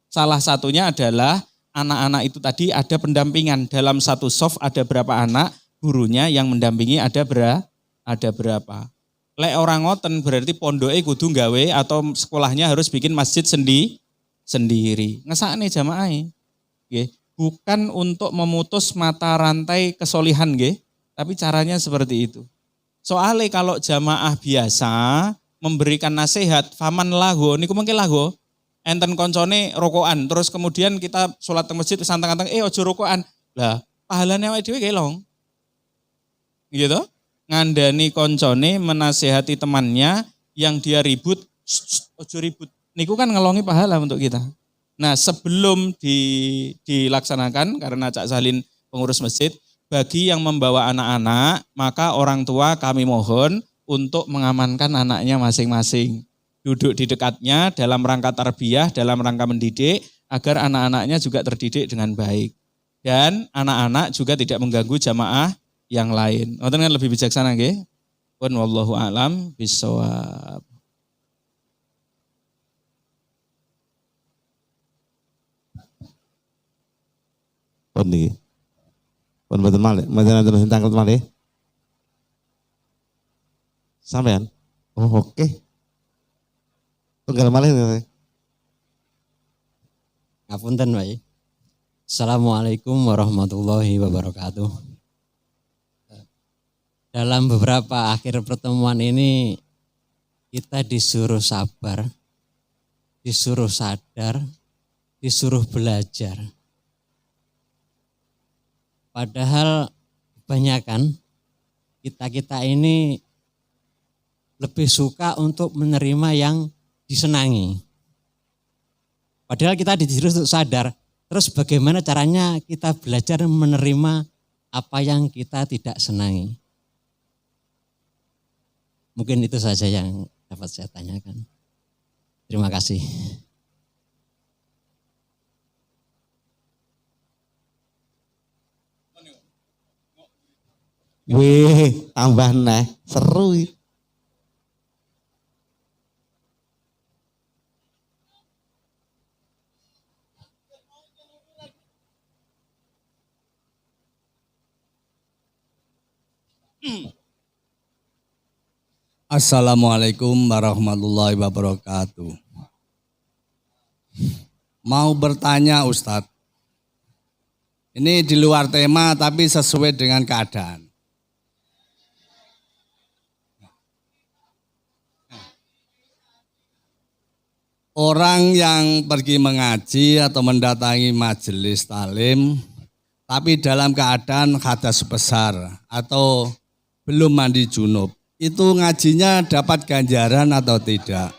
Salah satunya adalah anak-anak itu tadi ada pendampingan. Dalam satu shaf ada berapa anak, gurunya yang mendampingi ada berapa. Lek ora ngoten berarti pondoke kudu gawe atau sekolahnya harus bikin masjid sendiri. Ngesakne jamaah. Nggih. Bukan untuk memutus mata rantai kesolihan nggih, tapi caranya seperti itu. Soalnya kalau jamaah biasa memberikan nasihat faman lagha niku mungkin lagha enten koncone rokokan terus kemudian kita sholat ke masjid santang-antang ojo rokokan. Lah pahalane awake dhewe kelong. Gitu. Ngandani koncone menasehati temannya yang dia ribut, ojo ribut. Niku kan ngelongi pahala untuk kita. Nah sebelum dilaksanakan, karena Cak Salin pengurus masjid, bagi yang membawa anak-anak, maka orang tua kami mohon untuk mengamankan anaknya masing-masing. Duduk di dekatnya dalam rangka tarbiyah, dalam rangka mendidik, agar anak-anaknya juga terdidik dengan baik. Dan anak-anak juga tidak mengganggu jamaah yang lain. Ngoten kan lebih bijaksana nggih. Pun wallahu a'lam bissawab. Pun niki. Pun mboten malih, mboten enten sing tanglet malih. Sampean? Oh, oke. Okay. Tunggal malih. Ngapunten, Pak. Assalamualaikum warahmatullahi wabarakatuh. Dalam beberapa akhir pertemuan ini kita disuruh sabar, disuruh sadar, disuruh belajar. Padahal kebanyakan kita-kita ini lebih suka untuk menerima yang disenangi. Padahal kita disuruh untuk sadar. Terus bagaimana caranya kita belajar menerima apa yang kita tidak senangi? Mungkin itu saja yang dapat saya tanyakan. Terima kasih. Wih, tambah neh, seru. Assalamualaikum warahmatullahi wabarakatuh. Mau bertanya Ustadz. Ini di luar tema tapi sesuai dengan keadaan. Orang yang pergi mengaji atau mendatangi majelis talim, tapi dalam keadaan hadas besar atau belum mandi junub, itu ngajinya dapat ganjaran atau tidak?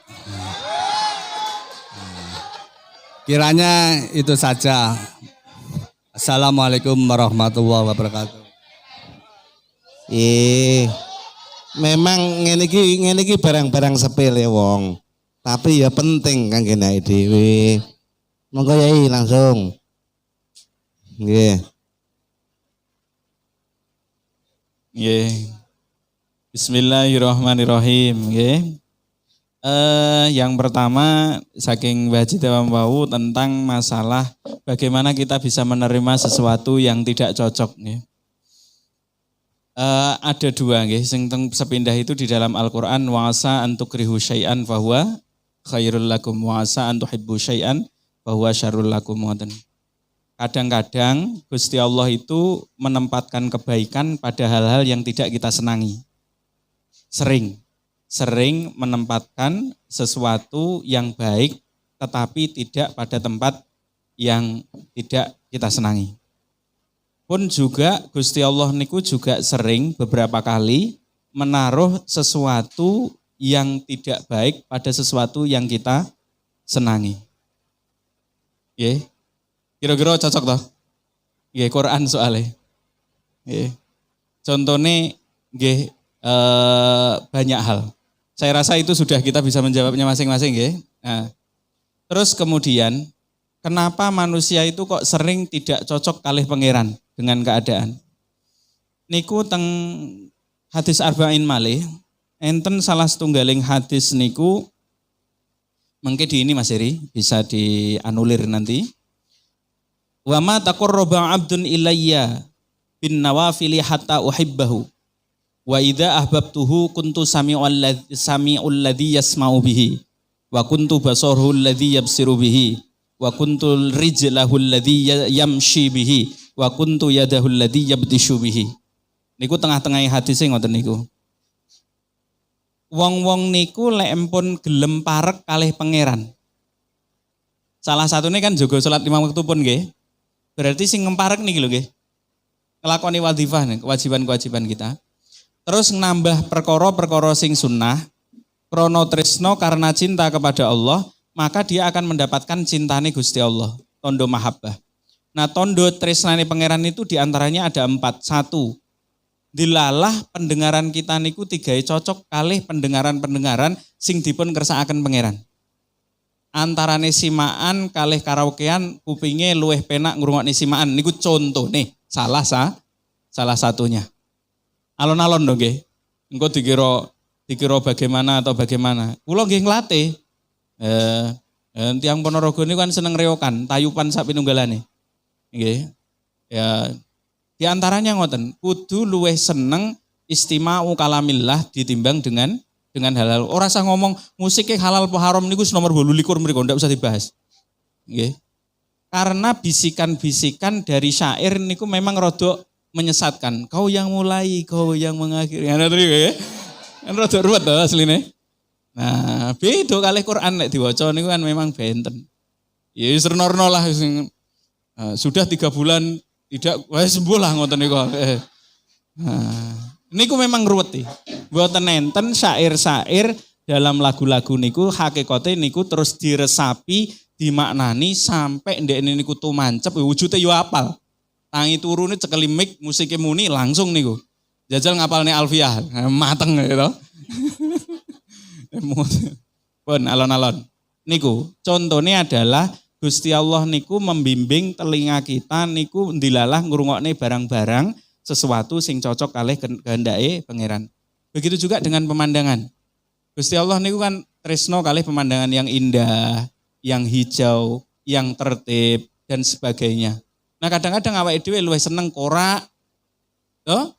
Kiranya itu saja. Assalamualaikum warahmatullahi wabarakatuh. Memang ngene iki barang-barang sepele wong. Tapi ya penting kangge awake dhewe. Monggo Yai langsung. Nggih. Nggih. Bismillahirrahmanirrahim, nggih. Yang pertama saking Mbah Haji Wau tentang masalah bagaimana kita bisa menerima sesuatu yang tidak cocok nggih. Ada dua nggih, sing teng sepindah itu di dalam Al-Qur'an wa asa an tukrihu syai'an fahuwa khairul lakum wa asa an tuhibbu syai'an fahuwa syarrul lakum ngoten. Kadang-kadang Gusti Allah itu menempatkan kebaikan pada hal-hal yang tidak kita senangi. Sering menempatkan sesuatu yang baik tetapi tidak pada tempat yang tidak kita senangi. Pun juga Gusti Allah niku juga sering beberapa kali menaruh sesuatu yang tidak baik pada sesuatu yang kita senangi. Nggih. Kira-kira cocok toh? Nggih, Quran soalnya. Nggih. Contone nggih banyak hal. Saya rasa itu sudah kita bisa menjawabnya masing-masing nggih. Nah, terus kemudian kenapa manusia itu kok sering tidak cocok kalih pangeran dengan keadaan? Niku teng hadis arba'in malih, enten salah setunggaling hadis niku mengke di ini Mas Heri bisa dianulir nanti. Wa ma taqarraba 'abdun ilayya bin nawafili hatta uhibbahu. Wa idza ahbabtuhu kuntu sami'ul ladzi yasma'u bihi wa kuntu basaruhu alladzi yabsiru bihi wa kuntu rijlahu alladzi yamshi bihi wa kuntu yadahu alladzi yabtishu bihi. Niku tengah-tengah hadise ngoten niku. Wong-wong niku lek empun gelem parek kalih Pangeran. Salah satunya kan jaga salat 5 waktu pun nggih. Berarti sing ngemparek niki lho nggih. Nglakoni wazifah nih, kewajiban-kewajiban kita. Terus nambah perkara-perkara sing sunnah, krono tresno karena cinta kepada Allah, maka dia akan mendapatkan cintane Gusti Allah, tondo mahabbah. Nah, tondo tresnane Pangeran itu diantaranya ada 4. 1, dilalah pendengaran kita niku digawe cocok kalih pendengaran-pendengaran sing dipun kersakaken Pangeran. Antarane simaan kalih karaokean kupinge luwih penak ngrungokne simaan niku contone, salah satunya. Alon-alon dong nggih. Engko dikira bagaimana atau bagaimana. Kula nggih nglatih. Tiyang Ponorogo niku kan seneng reokan, tayupan sak pinunggalane. Nggih. Ya, di antaranya ngoten, kudu luwih seneng istima'u kalamillah ditimbang dengan halal. Ora usah ngomong musiknya halal apa haram niku nomor 28 mriku ndak usah dibahas. Nggih. Karena bisikan-bisikan dari syair niku memang rodok menyesatkan. Kau yang mulai, kau yang mengakhiri. Ngono niku ya. Kan rodok ruwet to asline. Nah, beda kalih Quran nek diwaca niku kan memang benten. Ya wis rena-rena lah sing sudah 3 bulan tidak wis sembuh lah ngoten niku. Nah, niku memang ruwet iki. Mboten enten syair-syair dalam lagu-lagu niku hakikate niku terus diresapi, dimaknani sampai ndekne niku tumancep wujude yo apal. Tangi turune cekeli mic, musike muni langsung niku. Jajal ngapalne Alfiah, mateng gitu. Pun alon-alon. Niku contohnya adalah Gusti Allah niku membimbing telinga kita niku ndilalah ngrungokne barang-barang sesuatu sing cocok kalih kehendake Pangeran. Begitu juga dengan pemandangan. Gusti Allah niku kan tresno kalih pemandangan yang indah, yang hijau, yang tertib dan sebagainya. Nah kadang-kadang awake dhewe luwih seneng korak. Toh?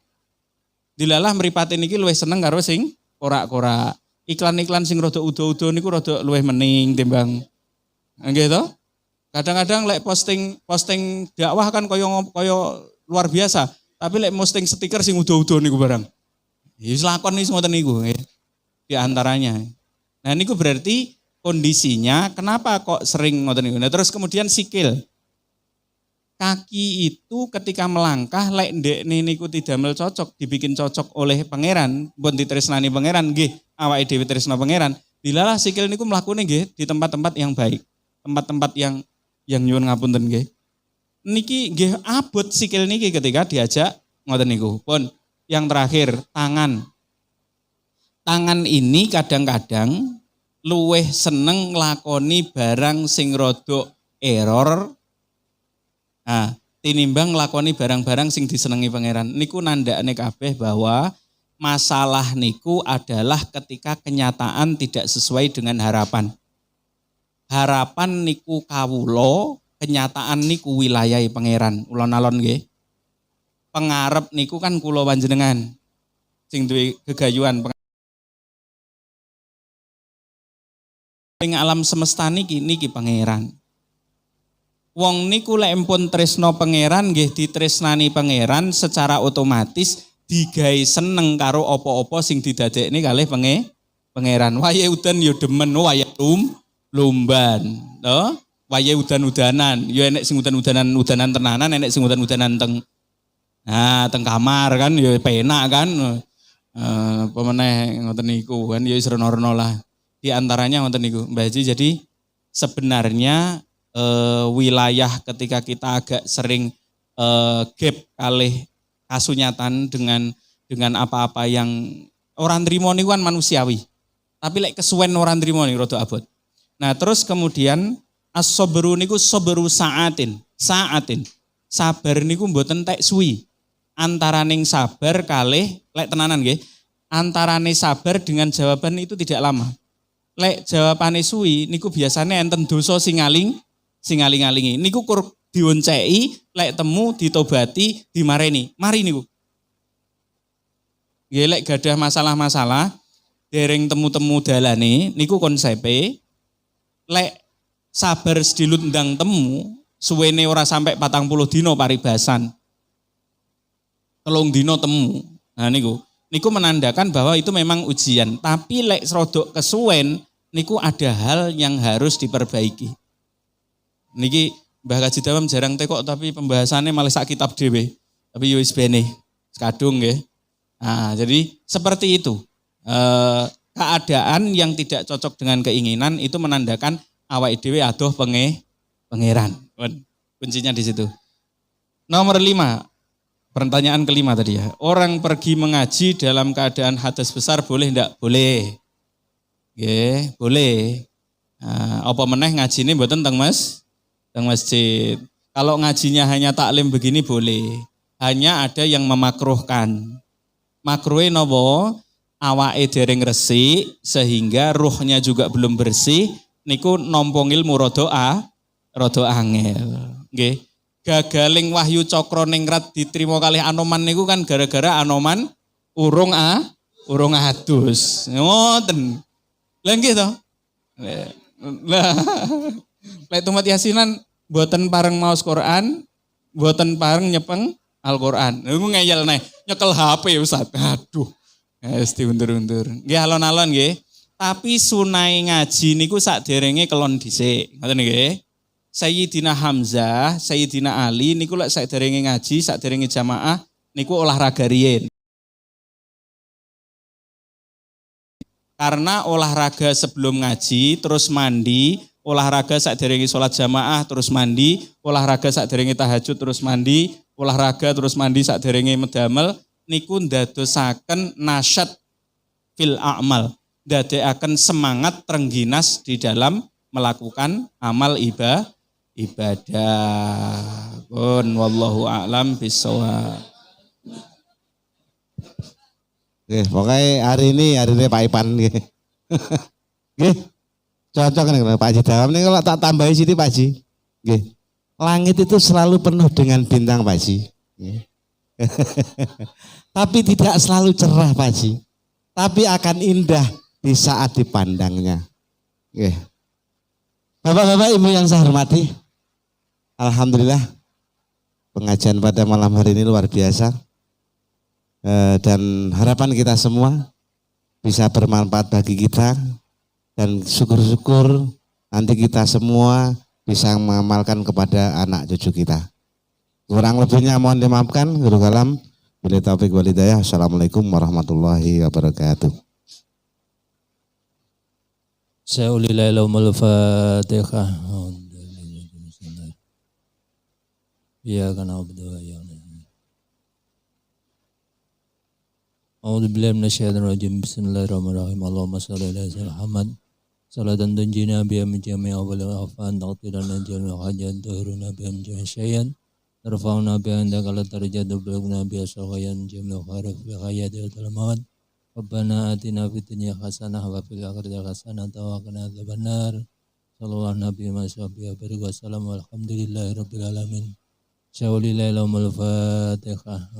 Dilalah mripate niki luwih seneng karo sing korak-korak. Iklan-iklan sing rada udo-udo niku rada luwih mening timbang nggih to? Kadang-kadang lek posting dakwah kan kaya luar biasa, tapi lek posting stiker sing udo-udo niku barang. Ya wis lakon wis ngoten niku nggih. Di antaranya. Nah niku berarti kondisinya kenapa kok sering ngoten niku. Nah terus kemudian sikil. Kaki itu ketika melangkah lek ndekne niku didamel cocok, dibikin cocok oleh Pangeran, pun ditresnani Pangeran nggih, awake dhewe tresna Pangeran. Dilalah sikil niku mlakune nggih di tempat-tempat yang baik, tempat-tempat yang nyuwun ngapunten nggih. Niki nggih abot sikil niki ketika diajak ngoten niku. Pun yang terakhir tangan. Tangan ini kadang-kadang luweh seneng nglakoni barang sing rodok error. Nah, tinimbang nglakoni barang-barang sing disenengi Pangeran. Niku nandakne kabeh bahwa masalah niku adalah ketika kenyataan tidak sesuai dengan harapan. Harapan niku kawula, kenyataan niku wilayahe Pangeran. Ulon-alon nggih. Pengarep niku kan kula panjenengan sing duwe gegayuhan. Ing alam semesta niki niki Pangeran. Wong niku lek empun tresno Pangeran nggih ditresnani Pangeran secara otomatis digawe seneng karo apa-apa sing didadekne kalih Pangeran. Wayahe udan ya demen, wayahe lumban, to? Wayahe udan-udanan, ya enek sing udan-udanan, udanan tenanan, enek sing udan-udanan teng, nah, teng kamar kan ya penak kan. Apa meneh ngoten niku kan ya wis rena-rena lah. Di antaranya ngoten niku, Mbah Haji. Jadi sebenarnya wilayah ketika kita agak sering gap kalih kasunyatan dengan apa-apa yang orang trimo niku kan manusiawi. Tapi lek kesuwen orang trimo niku rada abot. Nah, terus kemudian as-sabru niku sabru saatin, saatin. Sabar niku mboten tek suwi. Antaraning sabar kalih lek tenanan nggih, antarane sabar dengan jawaban itu tidak lama. Lek jawabane suwi niku biasane enten dosa sing ngaling, sing ngaling-ngalingi. Niku kur dionceki, lek temu ditobati, dimareni. Mari niku. Nggih lek gadah masalah-masalah dereng temu-temu dalane niku konsepe lek sabar sedilut ndang temu, suwene ora sampai 40 dino paribasan. 3 dino temu. Nah niku, niku menandakan bahwa itu memang ujian. Tapi lek srodok kesuwen niku ada hal yang harus diperbaiki. Niki Mbah Kaji Dawam jarang tekok tapi pembahasannya malah sak kitab dhewe. Tapi yo wis bene, sekadung nggih. Nah, jadi seperti itu. Keadaan yang tidak cocok dengan keinginan itu menandakan awake dhewe adoh pangeran. Kuncinya di situ. Nomor 5, pertanyaan kelima tadi ya. Orang pergi mengaji dalam keadaan hadas besar boleh enggak? Boleh. Nggih, boleh. Nah, apa meneh ngajine mboten teng Mas? Teng masjid. Kalau ngajinya hanya taklim begini boleh. Hanya ada yang memakruhkan. Makruhe nopo? Awake dereng resik sehingga ruhnya juga belum bersih niku nampa ilmu rada angel. Nggih. Gagaling wahyu cakra ningrat diterima kalih Anoman niku kan gara-gara Anoman urung adus. Ngoten. Lah nggih to. Lah lek tumat yasinan mboten pareng maos Quran, mboten pareng nyepeng Al-Quran. Niku ngeyel neh, nyekel HP Ustaz. Aduh. Wis diundur-undur. Nggih alon-alon nggih. Tapi sunahe ngaji niku sakderenge kelon dhisik. Ngoten nggih. Sayyidina Hamzah, Sayyidina Ali niku lek sakderenge ngaji, sakderenge jamaah niku olahraga riyin. Karena olahraga sebelum ngaji terus mandi, olahraga sakderenge salat jamaah terus mandi, olahraga sakderenge tahajud terus mandi, olahraga terus mandi sakderenge medamel niku ndadosaken nasyat fil a'mal, ndadekaken semangat trengginas di dalam melakukan amal ibadah. Pun wallahu a'lam bissawab. Oke, pokoknya hari ini Pak Ipan nggih. Nggih. Cocok nih Pak Haji Dawam ini kalau tak tambahi sini Pak Haji. Nggih. Langit itu selalu penuh dengan bintang Pak Haji. Nggih. Tapi tidak selalu cerah Pak Haji. Tapi akan indah di saat dipandangnya. Nggih. Bapak-bapak, Ibu yang saya hormati, alhamdulillah pengajian pada malam hari ini luar biasa. Dan harapan kita semua bisa bermanfaat bagi kita dan syukur-syukur nanti kita semua bisa mengamalkan kepada anak cucu kita. Kurang lebihnya mohon dimaafkan. Guru kalam, billahi taufik wal hidayah. Assalamualaikum warahmatullahi wabarakatuh. Fatihah. Iyyaka na'budu wa iyyaka nasta'in. A'udzu billahi minasyaitonir rajim. Bismillahirrahmanirrahim. Allahumma shalli ala sayyidina Muhammad. Salatan tunjina biha min jami'i awwal afan taghfirana jami'a hajat tuhuruna biha min jami'i syai'an tarfa'una biha indaka la darajat tublighuna biha sawayan jami'a khair fi hayati wal maut. Rabbana atina fid dunya hasanah wa fil akhirati hasanah wa qina adzabannar. Sallallahu nabi wa sahbihi wa sallam walhamdulillahi rabbil alamin. Syaulillahi lahumul Fatihah.